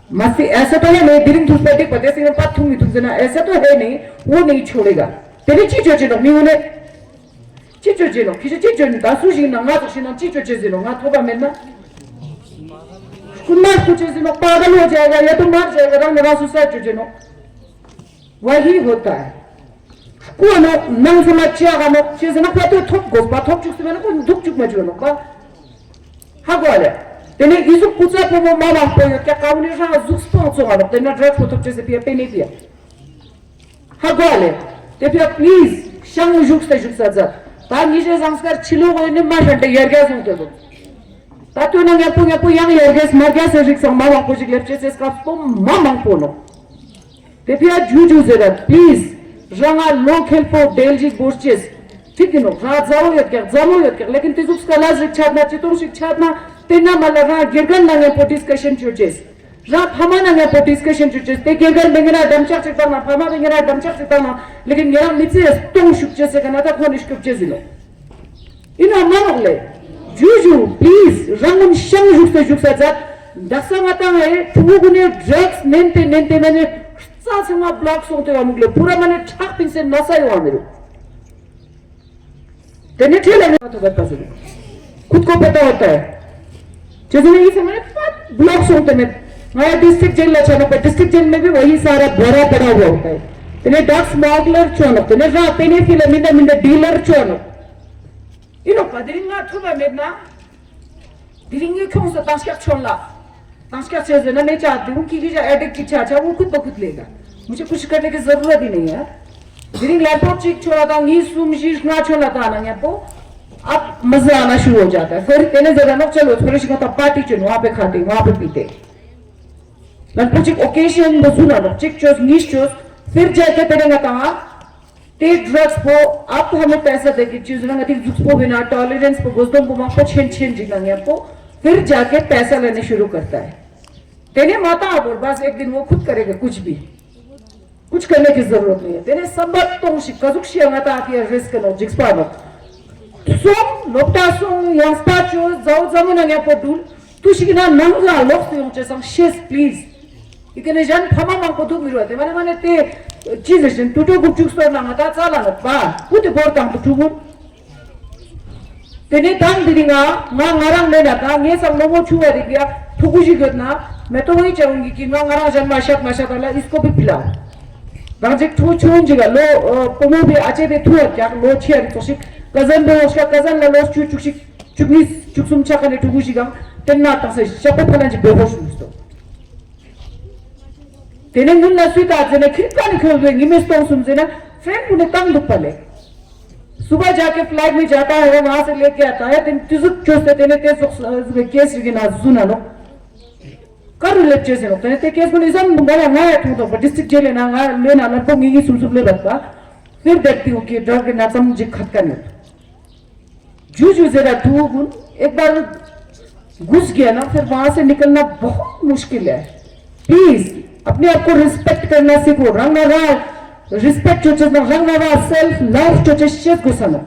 མ་སི་ཨེ་ས་ཏོ་ཧེ་ནས་དེ་རིང་ཐུག་པ་འགྲིག་པ་དེ་སེང་པ་ཐུག་མི་ཐུག་ཟེར་ན་ཨེ་ས་ཏོ་ཧེ་ནས་འོ་ནས་ཆོ་ལེ་ག་དེ་རིང་ཅི་ཅོ་ཅི་ནོག་མི་འོ་ནས། ཅི་ཅོ་ཅི་ནོག་ཁི་ཅི་ཅི་ཅོ་ནི་ད་སུ་ཞིག་ན་ང་ཚོ་ཞིག་ན་ཅི་ཅོ་ཅི་ཟེར་ནོག་ང་ཐོབ་པ་མེད་ན། ཁུ་མ་ཁུ་ཅི་ཟེར་ནོག་པ་ག་ལོ་ཅི་ཡ་ཡ་དུ་མ་ཅི་ཡ་རང་ནས་རང་སུ་ས་ཅོ་ཅི་ནོག་ཝ་ཧི་ཧོ་ཏ། ཀུ་ནོ་ནང་ཚོ་ལ་ཅི་ཡ་ག་ནོ་ཅི་ཟེར་ན་ཁ་ཏོ་ཐོབ་དགོས་པ་ཐོབ་བཅུག་སི་མེད་ན་ཁོ་འདུག་བཅུག་མ་བཅུག་ནོག་པ། ཧ་གོ་ལེ། དེ་ནས་ཡིན་སུ་སྐུ་ཚ་ཕོ་མོ་མ་མང་པོ་ཡོད་ཀྱག་ཀ་བོ་ནི་རང་གཟུགས་སྤང་ཚོ་ང་ནོག་དེ་ན་ཌྲག་སི་པོ་ཐོབ་ཅེས་སི་ཕི་ཡ་པེ་ནེ་ཕི་ཡ། ཧ་གོ་ལེ། དེ་ཕི་ཡ་པི་ལི་ཛི་ཤང་བཞུགས་ས་བཞུགས་ས་ཛ། ད་ཉི་ཤེས་ཟངས་དཀར་ཕྱི་ལོགས་ཡོད་ནི་མ་ཧྲན་ཏེ་ཡར་རྒྱས་སོང་སྟེ་དོ། ད་ལྟོས་ན་ངན་པོ་ངན་པོ་ཡང་ཡར་རྒྱས་མར་རྒྱས་སེ་རིགས་སང་མ་མང་པོ་ཞིག་ལེབ་ཅེས་སེ་སྐབས་སྤོ་མ་མང་པོ་ནོག་དེ་ཕི་ཡ་ཇུ་ཇུ་ཟེར་ར་པི་ལི་ཛི། རང་ང་ལོ་ཁེལ་པོ་དེལ་ཞིག་བོར་ཅེས། ཐིག་གི་ནོག་ར་ཛ་བོ་ཡོད་ཀྱག་ཛ་མོ་ཡོད་ཀྱག་ལེ་ཀིན་དེ་ཟུག་སྐ་ལ་ཟིག་ཆད་ན་ཅི་ཏོང་ཞིག་ཆད་ན་དེ་ན་མ་ལ་རང་དགེ་རྒན་ལ་ངན་པོ་ཌིས་ཀ་ཤན་ཅོ་ཅེས། རང་ཕ་མ་ན་ངན་པོ་ཌིས་ཀ་ཤན་ཅོ་ཅེས་དེ་དགེ་རྒན་མི་ངན་ན་འགྲམ་ལྕག་ཅིག་བཏང་ན་ཕ་མ་མི་ངན་ན་འགྲམ་ལྕག་ཅིག་བཏང་ན་ལེ་ཀིན་ཉེ་རང་མི་ཚེ་སྟོང་ཤུགས་ཅེས་སེ་ག་ན་ད་ཁོ་ནི་སྐྱོབ་ཅེས་ཟིན་ནོག་ཨིན་ན་མ་ནོག་ལེ། ཇུ་ཇུ་པི་ལི་ཛི་རང་ངམ་ཤང་བཞུགས་ས་བཞུགས་ས་ཛད། དག་ས་ང་ཏང་ཨེ་ཕྲུ་གུ་ནས་ཌྲག་སི་ནན་ཏེ་ནན་ཏེ་མ་ནས་རྩ་ཚང་ང་བློག་སོང་སྟེ་བ་མུག་ལེ་པུ་ར་མ་ནས་ཁྲག་ཕིང་སེ་ན་ས་ཡོང་བ་མི་རུ། དེ་ནས་ཁྲེལ་ལ་ནས་ཐོབ་པ་ཟེར། ཁུད་ཀོ་པ་ཏ་བ་ཏ། ཇེ་ཟེར་ནས་ཡིད་ཚང་མ་ནས་པད་བློག་སོང་སྟེ་མེད། ང་ཡ་ཌིས་ཊྲིཀ་ཇེལ་ལ་ཆ་ནོག་པ་ཌིས་ཊྲིཀ་ཇེལ་མེད་པའི་བ་ཡི་ས་ར་བོ་ར་པ་ར་བོ་ཏ། དེ་ནས་ཌག་སི་མག་ལར་ཆོ་ནོག་དེ་ནས་ར་པེ་ནེ་ཕི་ལ་མི་འདྲ་མི་འདྲ་ཌི་ལར་ཆོ་ནོག་ཨིན་ནོག་པ་དེ་རིང་ང་ཐོབ་པ་མེད་ན། དེ་རིང་ངས་ཁྱོངས་སུ་དང་སྐྱག་ཆོན་ལ། དང་སྐྱག་ཆེ་ཟེར་ན་མེ་ཅག་དེ་རུང་ཀི་ཀི་ཅག་ཨེ་ཌིག་ཅིག་ཆ་ཆ་བོ་ཁུད་པ་ཁུད་ལེ་ག་མུ་ཆེ་ཁུ་ཤི་ཀ་ཏེ་གི་ཟ་རུ་ར་དེ་ནས་ཡ། དེ་རིང་ལ་པོ་གཅིག་ཆོ་ལ་དང་གཉིས་གསུམ་བཞི་ལྔ་ཆོ་ལ་དང་ན་ངས་པོ། ཨ་མ་ཟ་ན་ཤུ་བོ་ཅག་ད་ཧེ་རི་དེ་ནས་ཟེར་ར་ནོག་ཅ་ལོ་ཚོ་རེ་ཞིག་ང་ད་པ་ཏི་ཅོ་ནོ་ཨ་པེ་ཁ་ཏེ་ང་ཨ་པེ་པི་ཏེ། ལ་པོ་གཅིག་ཨོ་ཀེ་ཤན་འདི་ཚུ་ན་ནོག་གཅིག་ཆོས་གཉིས་ཆོས་ཧེ་རི་ཅག་གི་དེ་ནས་ང་དང་ཨ། དེ་ཌྲག་སི་པོ་ཨ་ཕ་མེ་པེ་ས་དེ་གི་ཅི་ཟེར་ན་ང་དེ་གཟུགས་པོ་བས་ན་ཊོ་ལེ་རན་སི་པོ་དགོས་དོན་པོ་མང་པོ་ཆེན་ཆེན་ཅིག་ན་ངན་པོ་ཧེ་རི་ཅག་གི་པེ་ས་ལ་ནི་ཤུ་རུ་ཀར་ཏ་ཧེ། དེ་ནས་མ་ཏང་ཨ་བོར་བ་ཟེ་ཨེག་དིན་བོ་ཁུད་ཀ་རེ་གི་ཀུ་ཅི་བི། कुछ करने की जरूरत नहीं है। तेरे संबत तोंग शिक कजुक शिया ngata akia risk no jikspano. Song nopta song yang spa cho zao zamuna nya podul. Tu shikina nangza lok tu yong chesang shes please. Ikene jan phama mang podu mirwa te mane mane te chi zeshin tuto gupchuk store na ngata tsala no ba. Pute bor tang tu tugun. Tene dang diri nga nga ngarang le na ta nge sang nomo chuwa ri bia thuku ji got na me to wei chang ngi ki nga ngarang jan ma shat ma shat la isko bi pila. Dang jik thu chun ji ga lo pomo bi ache be thu kya lo chi ari to shik kazan be shka kazan la lo chu chu shik chu ni chu sum cha kane thuku ji ga ten na ta se sha pe phalan ji be ho shu sto. Tene ngun la sui ta zene khir kani khol be ngi me stong sum zena friend mune tang duk pale. सुबह जाके फ्लाइट में जाता है, वहां से लेके आता है, तेन तुजुक चोस ते तेने ते सुख केस गिना जुना नो। कर ले चेस नो तेने ते केस को निजाम बंगाला ना है तू तो डिस्ट्रिक्ट जेल ना ना लेना ना पंगी की सुम सुम ले बता। फिर देखती हूँ कि डर के ना समझ खत का नहीं। जू जू जरा तू गुन एक बार घुस गया ना फिर वहां से निकलना बहुत मुश्किल है। प्लीज अपने आप को रिस्पेक्ट करना सीखो। रंग ना रिस्पेक्ट जो चीज ना रंग ना सेल्फ लव जो चीज शेष घुसना।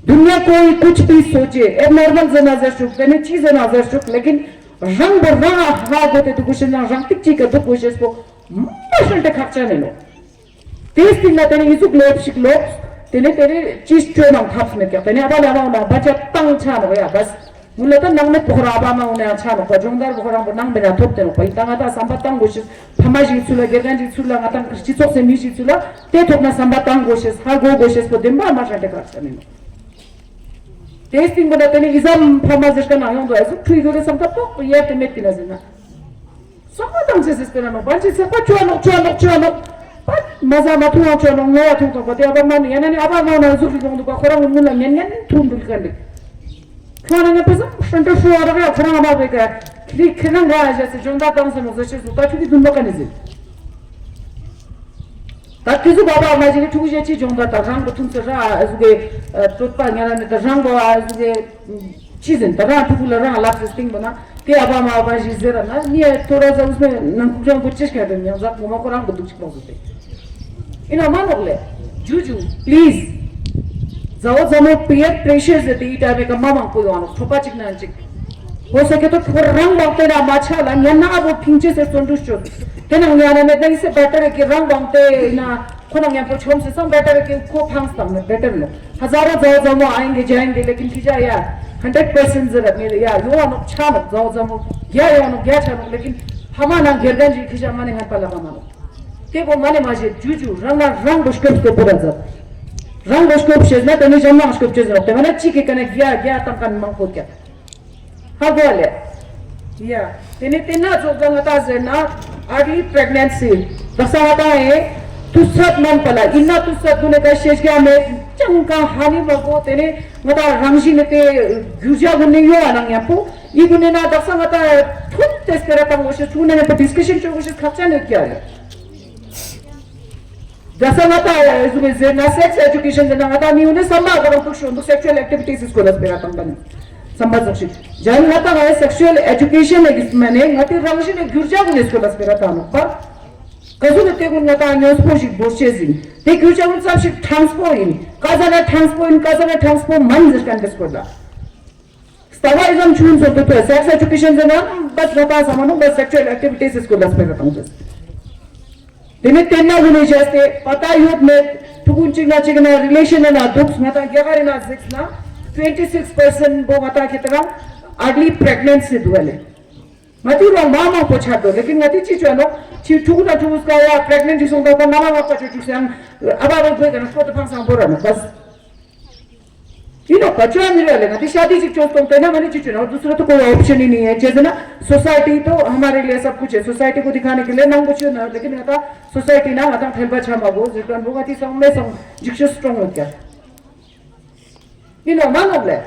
दुनिया कोई कुछ भी सोचे एबनॉर्मल से नजर चुक मैंने चीजें नजर चुक लेकिन रंग रंग हा गोते तो कुछ ना रंग टिक चीज का तो कोशिश को मशल टे खर्चा नहीं लो। Testing na tene izuk lop shik lop tene tene chis chonang thaps me kya tene aba lama una bacha tang chano ya bas. Mula ta nang me pohra aba ma una chano ko jongdar pohra bo nang bena top teno ko itanga ta samba tang goshis phama ji tsula gergan ji tsula ngatang chi tsok se mi ji tsula te top na samba tang goshis ha go goshis ko demba ma shante kar chane. Testing bona tene izam phama zishka na yong do azu thui gore sam ta pok ya te met tina zina. Sokwa tang che sis pena no banchi se pa chua no chua no chua no. Pa maza ma tu chua no ngoya tu to ko te aba man ya na ni aba ma na zu ki dong du ba khora mun na nyen nyen tu ndul kan de. Khana ne pesa shanta shu ara ga khora ma be ka. Kri khana ga ja se jonda tang se no se su ta chu ki dun ba kan ni. Ta ki zu baba ma ji ki chu je chi jonda ta rang ko tun se ra azu ge tut pa nya na ta rang ba azu ge. Chi zen ta rang tuku la rang lap se sting bana te aba ma aba ji zera na ni to ra za usme nan ku jang ko chesh ka de nyang za ko ma ko rang ko duk chik ba ko te. Ina ma nok le ju ju please. Za o za mo peer pressure ze te ita be ka ma ma ko yo no thopa chik nan chik. Ho sa ke to ko rang ba te na ma cha la nya na abo phing che se son du cho. Te na nya na me dai se better ke rang ba te na Khona ngen po chom se sam better ke ko phang sam na better lo. Hazaro zao zamo aayenge jayenge lekin khija ya hundred percent zarat mere ya yo ano cha no zao zamo ya yo ano ya cha no lekin hama na gergan ji khija mane ngan pala mama no. Te ko mane ma je ju ju rang na rang boshkop te pura zat. Rang boshkop shez na tani jam na boshkop chez no te mana chi ke kana gya gya tam kan mang ko kya. Ha go le. Ya. Tene tena zo ga ngata zena early pregnancy. Dasa ngata e tu sat man pala. Inna tu sat gune ka shesh gya me chang ka hani ma go tene ngata rangji ne te gyuja gune yo anang ya pu. I gune na dasa ngata thun tes pera tang wo she tu ne pa discussion cho wo she khapcha ne kya ya. Dasa ngata ya zume zena sex education zena ngata ni une samba ko tuk shon sexual activities is ko las pera tang ban. Samba zok shi. Jan ngata ga sexual education ne gis mane ngati rangshi ne gyurja ko les ko las pera tang ba. Kazu ne te gun ngata nyos po shi bo she zin. Te gyurja gun sab shi transpo in. Kaza na transpo in kaza na transpo man zir kan des ko da. Stava izam chun so to sex education zena bas ngata samano bas sexual activities is ko las pera tang des. Tene tenna gune jaste pata yot me tukun chik na chik na relation na duk na ta gyagar na six na twenty six percent bo mata kitara early pregnancy duale. Mati ro mama ko chado lekin ngati chi chwa no chi tukun na tukun ka ya pregnant ji song da pa nama ma pa chu chu sang aba ro gwe na ko to phang sang bora na bas. Ino pachwa mira le ngati shadi chik chos tong tena mani chichu na dusra to koi option hi nahi hai. Jaise na society to hamare liye sab kuch hai, society ko dikhane ke liye mang kuch na, lekin ngata society na ngata help cha ma bo zirkan bo ngati song me song jikshus strong ho kya. Ino mano le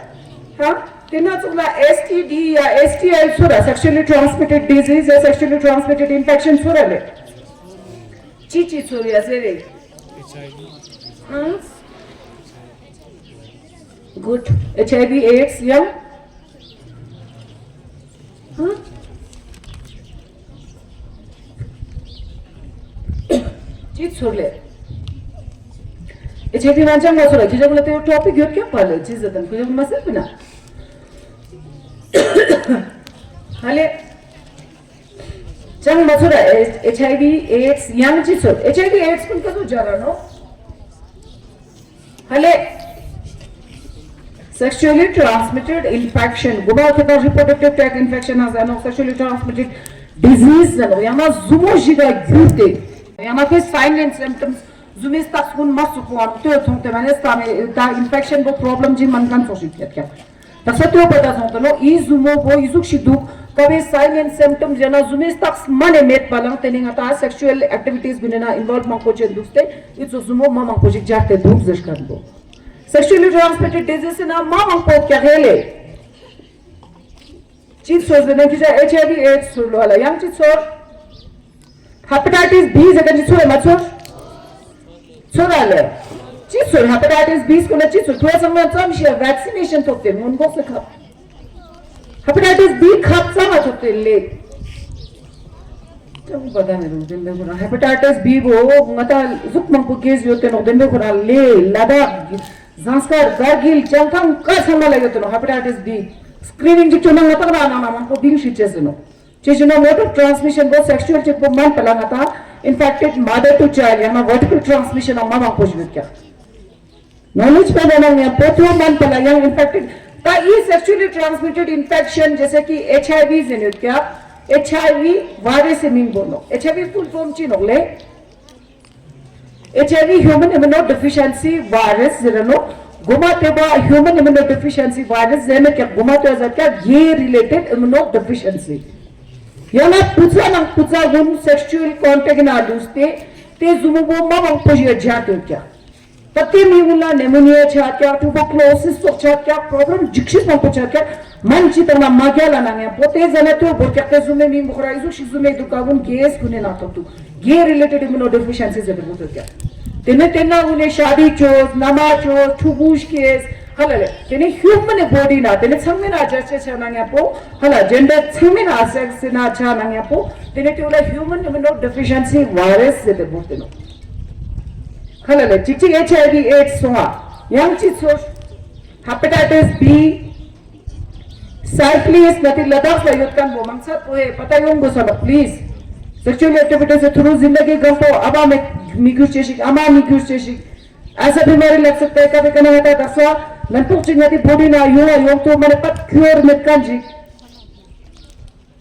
ha tena tsula S T D ya S T I sura sexually transmitted disease ya sexually transmitted infection sura le. Chi chi sura ya sere. Good. H I V AIDS, yeah? Huh? ཚོར་ལེ། ཨེ་ཆ་ཨི་ཝི་ང་ཅང་མ་ཚོར་ལ་ཁྱེད་ཅག་ལ་དེ་ཊོ་པིག་ཡོད་ཀྱང་པ་ལེ་ཅི་ཟེར་དང་ཁྱེད་ཅག་མ་ཟེར་པ་ན། ཧ་ལེ། ཅང་མ་ཚོར་ཨེ་ཨེ་ཆ་ཨི་ཝི་ཨེ་ཌི་སི་ཡང་ཅི་ཚོར། ཨེ་ཆ་ཨི་ཝི་ཨེ་ཌི་སི་ཀུན་ཀ་ཚོ་སྦྱར་ར་ནོ། ཧ་ལེ། Sexually transmitted infection. གོ་མ་ཁེ་ཏང་reproductive tract infection ཨ་ཟེར་ནོ། Sexually transmitted disease ཟེར་ནོ། ཡང་ན་ཟུར་མོ་ཞིག་ག་གྱུར་ཏེ། ཡང་ན་དེ་sign and symptoms ཟུར་མོའི་རྟགས་ཀུན་མ་ཚུགས་པོ་ཨ་ལྟོས་ཐོང་ཏེ་མ་ནེ་ས་མེ་ད་infection པོ་problem ཅིག་མན་ཁན་ཚོགས་ཤིག་ཁྱེད་ཀྱང་། དག་ས་ལྟོས་པ་ད་སོང་ཏེ་ལོ་ཨི་ཟུར་མོ་བོ་ཨི་ཟུག་ཤིག་འདུག་ཀ་བའི་sign and symptoms ཡང་ན་ཟུར་མོའི་རྟགས་མ་ནེ་མེད་པ་ལང་དེ་ནི་ང་ད་sexual activities གུན་ནི་ན་involve མང་པོ་བྱེད་འདུག་སྟེ་ཨི་ཚོ་ཟུར་མོ་མ་མང་པོ་ཞིག་སྦྱར་ཏེ་འདུག་ཟེར་ཁན་བོ། Sexually transmitted disease ཡིན་ན་མ་མང་པོ་ཀྱག་ཧེ་ལེ། ཅི་ཚོར་ཟེར་ན་ཁྱེད་ཅག་ཨེ་ཆ་ཨི་ཝི་ཨེ་ཌི་སི་ཚོར་ལོ་ལ་ཡང་ཅི་ཚོར། ཧེ་པ་ཊའི་ཊིས་བི་ཟེར་ཁན་ཅི་ཚོར་མ་ཚོར། ཚོར་ར་ལེ། ཅི་ཚོར་ཧེ་པ་ཊའི་ཊིས་བི་སྐོར་ལ་ཅི་ཚོར་ཁོ་ཚང་མ་ཙམ་ཞིག་བེག་སི་ནེ་ཤན་ཐོབ་སྟེ་སྔོན་འགོག་སེ་ཁབ། ཧེ་པ་ཊའི་ཊིས་བི་ཁབ་ཙམ་མ་ཐོབ་སྟེ་ལེ། ཅང་པ་ད་ནི་རུང་དེ་འདྲ་ཁོ་རང་ཧེ་པ་ཊའི་ཊིས་བི་བོ་ང་ད་གཟུགས་མང་པོ་གེས་ཡོད་དེ་ནོག་དེ་འདྲ་ཁོ་རང་ལེ་ལ་དྭགས་ཟངས་དཀར་གར་གིལ་བྱང་ཐང་ཀ་ཚང་མ་ལ་ཡོད་དེ་ནོག་ཧེ་པ་ཊའི་ཊིས་བི་སི་ཀི་རི་ནིང་ཅིག་བྱོས་ན་ང་ད་རང་ནང་ན་མང་པོ་བིང་ཤི་ཅེས་ཟེར་ནོག་ཅི་ཞུ་ན་mode of transmission བོ་sexual གཅིག་པོ་མན་པ་ལ་ང་ད་infected mother to child ཡང་ན་vertical transmission ཨང་མ་མང་པོ་ཞིག་ཡོད་ཀྱག knowledge པ་ལ་ན་ཡང་པོ་ཐོ་མན་པ་ལ་ཡང་infected ད་ཨི་sexually transmitted infection ཇེ་སེ་ཀི་ཨེཆ་ཨའི་ཝི་ཟེར་ཡོད་ཀྱག་ཨེཆ་ཨའི་ཝི་ཝའི་རས་སི་མིང་བོ་ནོག་ཨེཆ་ཨའི་ཝི་ཕུལ་ཕོམ་ཅི་ནོག་ལེ། ཨེཆ་ཨའི་ཝི་human immunodeficiency virus ཟེར་ནོག་གོ་མ་ཏེ་བ་human immunodeficiency virus ཟེར་ནི་ཀྱག་གོ་མ་ཏེ་ཟ་ཀྱག་gay related immunodeficiency ཡང་ན་བུ་ཚ་ནང་བུ་ཚ་གུན་sexual contact ན་ལུས་ཏེ་ཏེ་ཟུ་མོ་བོ་མ་མང་པོ་ཞིག་སྦྱར་ཏེ་ཡོད་ཀྱག་ད་ཏེ་མི་གུན་ལ་pneumonia ཆགས་ཀྱག tuberculosis སོགས་ཆགས་ཀྱག problem འཇིགས་ཤིག་མང་པོ་ཆགས་ཀྱག་མན་ཅི་དང་ན་མ་རྒྱལ་ལ་ན་ངན་པོ་ཏེ་ཟ་ན་ཏེ་བོ་ཀྱག་ཏེ་ཟུ་མེ་མིང་བོ་ཁོ་ར་ཨི་ཟུག་ཤིག་ཟུ་མེ་དུ་ཀ་གུན་གེས་གུན་ནེ་ན་ཐོབ་དུག gay related immunodeficiency ཟེར་ཏེ་བོ་ཐོབ་ཀྱག་ཏེ་ནེ་ཏེ་ན་གུན་ནེ་ཤ་དི་ཅོས་ན་མ་ཅོས་ཕྲུ་གུ་སྐྱེས་ཧ་ལ་ལེ་ཏེ་ནེ་human body ན་ཏེ་ནེ་ཚང་མེ་ན་ཇར་ཅེ་ཆ་ན་ངན་པོ་ཧ་ལ་gender ཚང་མེ་ན་sex ན་ཆ་ན་ངན་པོ་ཏེ་ནེ་ཏེ་བོ་ལ་human immunodeficiency virus ཟེར་ཏེ་བོ་ཏེ་ནོ། ཁ་ལ་ལ་ཅིག་ཅིག་ཨེཆ་ཨའི་ཝི་ཨེ་ཌི་སི་སོང་ང་ཡང་ཅི་ཚོར། ཧེ་པ་ཊའི་ཊིས་བི། སི་ཕི་ལི་སི་ང་ཏི་ལ་དྭགས་ལ་ཡོད་ཁན་བོ་མང་ཚད་པོ་ཧེ་པ་ཏ་ཡོང་དགོས་ས་ལ་པི་ལི་སི། སེག་ཤུ་ཨལ་ཨེག་ཊི་བི་ཊི་སི་ཐུ་རུ་ཟིན་ད་གི་གང་པོ་ཨ་བ་མི་མི་གྱུར་ཅེས་ཤིག་ཨ་མ་མི་གྱུར་ཅེས་ཤིག་ཨ་ས་བི་མ་རི་ལག་ས་ཏེ་ཀ་བི་ཀ་ན་ང་ཏ་དག་ས་ལན་ཕོག་ཅིག་ང་ཏི་བོ་ཌི་ན་ཡོང་ང་ཡོང་ཐུབ་མ་ནེ་པད་ཁྱོར་མེད་ཁན་ཅིག་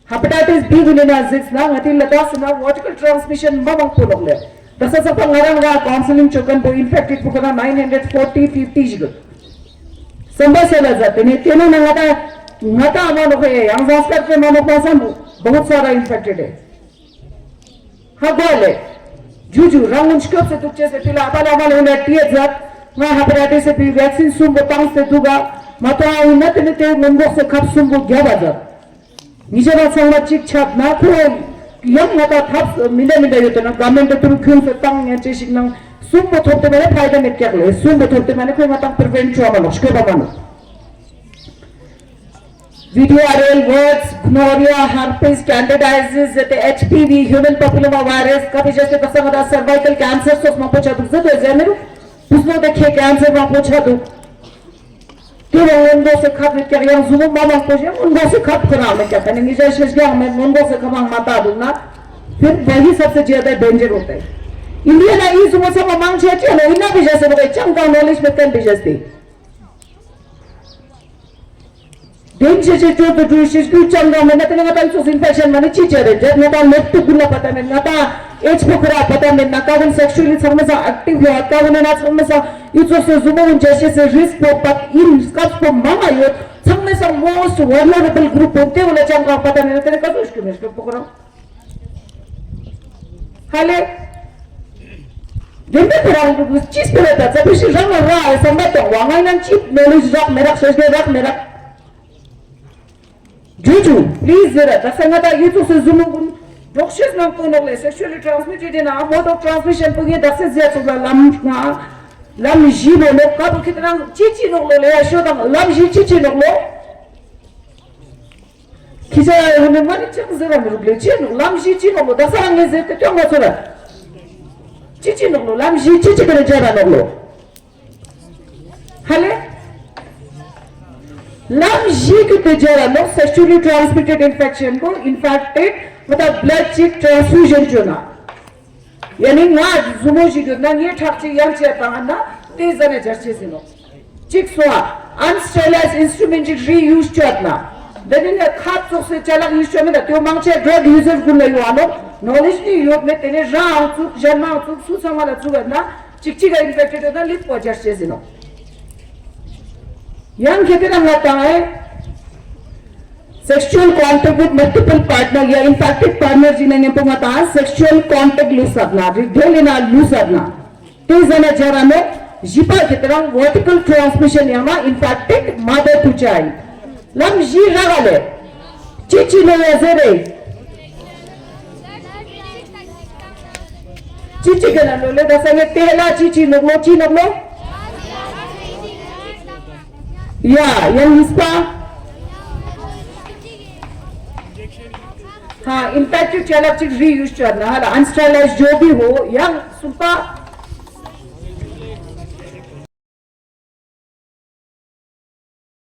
ཧེ་པ་ཊའི་ཊིས་བི་གུན་ནེ་ན་གཟིགས་ན་ང་ཏི་ལ་དྭགས་སི་ན་vertical transmission མ་མང་པོ་ནོག་ལེ། དག་ས་ཚག་པ་ང་རང་ར་counselling ཅོ་ཁན་པོ་infected པོ་ཁོ་ན་nine hundred forty fifty ཞིག་སམ་པ་སེ་ལ་ཟ་ཏེ་ནེ་ཏེ་ནེ་ན་ང་ཏ་ང་ཏ་ཨ་མ་ནོག་ཧེ་ཡང་ཟངས་དཀར་ཏེ་མ་ནོག་པ་སམ་བོ་བོ་ཚ་ར་infected ཧེ། ཧ་གོ་ལེ། ཇུ་ཇུ་རང་ངོ་སྐྱོབ་སེ་དུག་ཅེས་སེ་ཏེ་ལ་ཨ་པ་ལ་ཨ་མ་ལ་ཧུ་ན་ཏི་ཡ་ཛད། ང་ཧེ་པ་ཊའི་ཊིས་སི་བི་བེག་སིན་སུམ་པོ་ཏང་སེ་དུག་ག་མ་ཏོ་ཨ་ཧུ་ན་ཏེ་ནེ་ཏེ་སྔོན་འགོག་སེ་ཁབ་སུམ་པོ་རྒྱབ་པ་ཛད། ཉི་ཤ་ན་ཚང་མ་ཅིག་ཆགས་ན་ཁོ་ཡང་ང་ཏ་ཐབས་མི་འདྲ་མི་འདྲ་ཡོད་དེ་ན་ག་མེན་ཏེ་ཏུ་རུ་ཁྱོན་སེ་ཏང་ངན་ཅེས་ཤིག་ནང་སུམ་པོ་ཐོབ་ཏེ་མ་ནེ་ཕའི་ད་མེད་ཀྱག་ལེ། སུམ་པོ་ཐོབ་ཏེ་མ་ནེ་ཁོ་ང་ཏང་པི་རི་ཝེན་ཊི་ཅོ་མ་ནོག་སྐྱོབ་པ་མ་ནོག་བི་ཌི་ཨར་ཨེལ་ཝར་སི་གོ་ནོ་རི་ཡ་ཧར་པི་སི་ཀེན་ཌི་ཌའི་ཛི་ཟེར་ཏེ་ཨེཆ་པི་ཝི་ཧིའུ་མན་པ་པི་ལོ་མ་ཝའི་རས་ཀ་པི་ཇ་སེ་ཏག་ས་ང་ཏ་སར་ཝའི་ཀལ་ཀེན་སར་སོགས་མང་པོ་ཆ་དུག་ཟེར་དོ་ཟེར་ནི་རུ་ཕུ་སི་ནོ་ཏེ་ཁེ་ཀེན་སར་མང་པོ་ཆ་དུག་ཏེ་བ་སྔོན་འགོག་སེ་ཁབ་ཡོད་ཀྱག་ཡང་ཟུ་མོ་མ་མང་པོ་ཞིག་སྔོན་འགོག་སེ་ཁབ་ཁོ་རང་མེད་ཀྱག་ད་ནི་ངེད་ཅག་ཤེས་ཀྱག་མེད་སྔོན་འགོག་སེ་ཁབ་མང་མ་ཏག་དུག་ན་ཕིར་བ་ཧི་སབ་སེ་ཇི་ཡ་ད་ཌེན་ཇར་ཡོད་དེ། ཨིན་ཌི་ཡ་ན་ཨི་ཟུ་མོ་ཚང་མ་མང་ཆེ་ཆེ་ལོ་ཨིན་ན་པི་ཇ་སེ་ལོ་ཀེ་ཅང་གང་ནོ་ལེཇ་མེད་ཀན་པི་ཇ་སེ། དེ་ཆེ་ཆེ་ཅོ་དུ་ཀྲུའུ་ཤེས་ཀྱུ་ཅང་གང་མེད་ན་དེ་ནི་ང་ཏང་ཚོ་ཨིན་ཕེག་ཤན་མ་ནི་ཅི་བྱ་རེད་ང་ཏང་ནད་དུག་ཀུན་ལ་པ་ཏ་མེད་ང་ཏང་ཨེ་ཆི་པོ་ཁོ་ར་པ་ཏ་མེད་ན་ཀ་ཝན་སེག་ཤུ་ལི་ཚང་མ་སང་ཨེག་ཊིབ་ཡོད་ཀ་ཝན་ན་ཚང་མ་སང་ཡུ་ཚོ་སེ་ཟུ་མོ་ཝུན་ཇེ་ཤེ་སེ་རིསྐ་པོ་པ་ཨིན་སྐབས་པོ་མང་ང་ཡོད་ཚང་མ་སང་མོ་སི་ཝལ་ནེ་རེ་བལ་གུ་རུབ་པོ་དེ་བོ་ལ་ཅང་གང་པ་ཏ་མེད་ན་དེ་ནི་ཀ་ཚོ་ཤུ་མེ་ཤུ་པོ་ཁོ་རང་། ཧ་ལེ། དེ་འདྲ་ཁོ་རང་གི་ཅི་སྤེལ་ད་ཚ་པི་ཤི་རང་ལ་ར་ཨེ་བསམ་པ་དང་བ་ང་ཡང་ཅི་ནོ་ལེཇ་རག་མེ་རག་ཤེས་རྒྱ་རག་མེ་རག་ཇུ་ཇུ་པི་ལི་ཟེར་ར་ད་ས་ང་ད་ཡི་ཚོ་སེ་ཟུ་མོ་ཀུན་འབྲོག་ཤེས་ནང་ཀུན་ནོག་ལེ་སེག་ཤུ་ལི་ཊྲན་སི་མི་ཊེཌ་ཡིན་ན་མོ་ཌ་ཨོཕ་ཊྲན་སི་མི་ཤན་པུ་ངེ་ད་སེ་ཟེར་ཚོགས་ལ་ལམ་ང་ལམ་བཞི་བོ་ནོག་ཀ་བོ་ཁི་ད་རང་ཅི་ཅི་ནོག་ལོ་ལེ་ཡ་ཤོ་དང་ལམ་བཞི་ཅི་ཅི་ནོག་ལོ། ཁྱི་ཆ་ཡ་ཡོང་ནས་མ་ནི་ཅང་ཟེར་ར་མི་རུག་ལེ་ཅི་ནོག་ལམ་བཞི་ཅི་ནོག་ལོ་ད་ས་རང་ངས་ཟེར་ཏེ་སྟོན་མ་ཚོར་ར། ཅི་ཅི་ནོག་ལོ། ལམ་བཞི་ཅི་ཅི་གི་རེ་ཇ་ར་ནོག་ལོ། ཧ་ལེ། ལམ་བཞི་གི་དེ་ཇ་ར་ནོག་sexually transmitted infection གོ་infected མ་ད་blood ཅིག་transfusion བྱོས་ན། ཡ་ནི་ང་ཟུ་མོ་ཞིག་ཡོད་ན་ངའི་ཁྲག་ཅིག་ཡང་བཅད་བཏང་ན་དེ་ཟ་ནས་ཇར་ཆེ་ཟིན་ནོག་གཅིག་སོང་ཨ། unsterilized instrument ཅིག་reuse བྱོས་ན། འདི་ནི་ནས་ཁ་བཙོག་སའི་ཅ་ལག་use བྱོས་མེད་ད་དེ་མང་ཆེ་drug user ཀུན་ལ་ཡོད་ཨ་ནོག knowledge ནི་ཡོད་མེད་དེ་ནས་རང་ཨང་བཙུགས་གཞན་མང་བཙུགས་སུ་ཚང་མ་ལ་བཙུགས་ཡོད་ན་གཅིག་གཅིག་ག་infected ཡོད་ན་ལིབ་པོ་ཇར་ཆེ་ཟིན་ནོག་ཡང་ཁེ་དེ་རང་ལ་བཏང་ཨེ། Sexual contact with multiple partner ཡ་infected partner ཅིག་ན་མཉམ་པོ་ང་དང་sexual contact ལུས་ཟབ་ན་རིག་རྒྱལ་ལས་ན་ལུས་ཟབ་ན། དེ་ཟ་ན་ཇ་ར་ནོག་བཞི་པ་གི་དེ་རང་vertical transmission ཡང་ན་infected mother to child ལམ་བཞི་ར་ག་ལས། ཅི་ཅི་ནོ་ཡ་ཟེར་རེད། ཅི་ཅི་གི་ན་ལོ་ལེ་ད་ས་ངས་དེ་ལ་ཅི་ཅི་ནོག་ལོ་ཅི་ནོག་ལོ། ཡ་ཡང་གཉིས་པ། ཧ་infected ཅ་ལག་ཅིག་reuse བྱས་ན་ཧ་ལ་unsterilized जो भी हो ཡང་གསུམ་པ།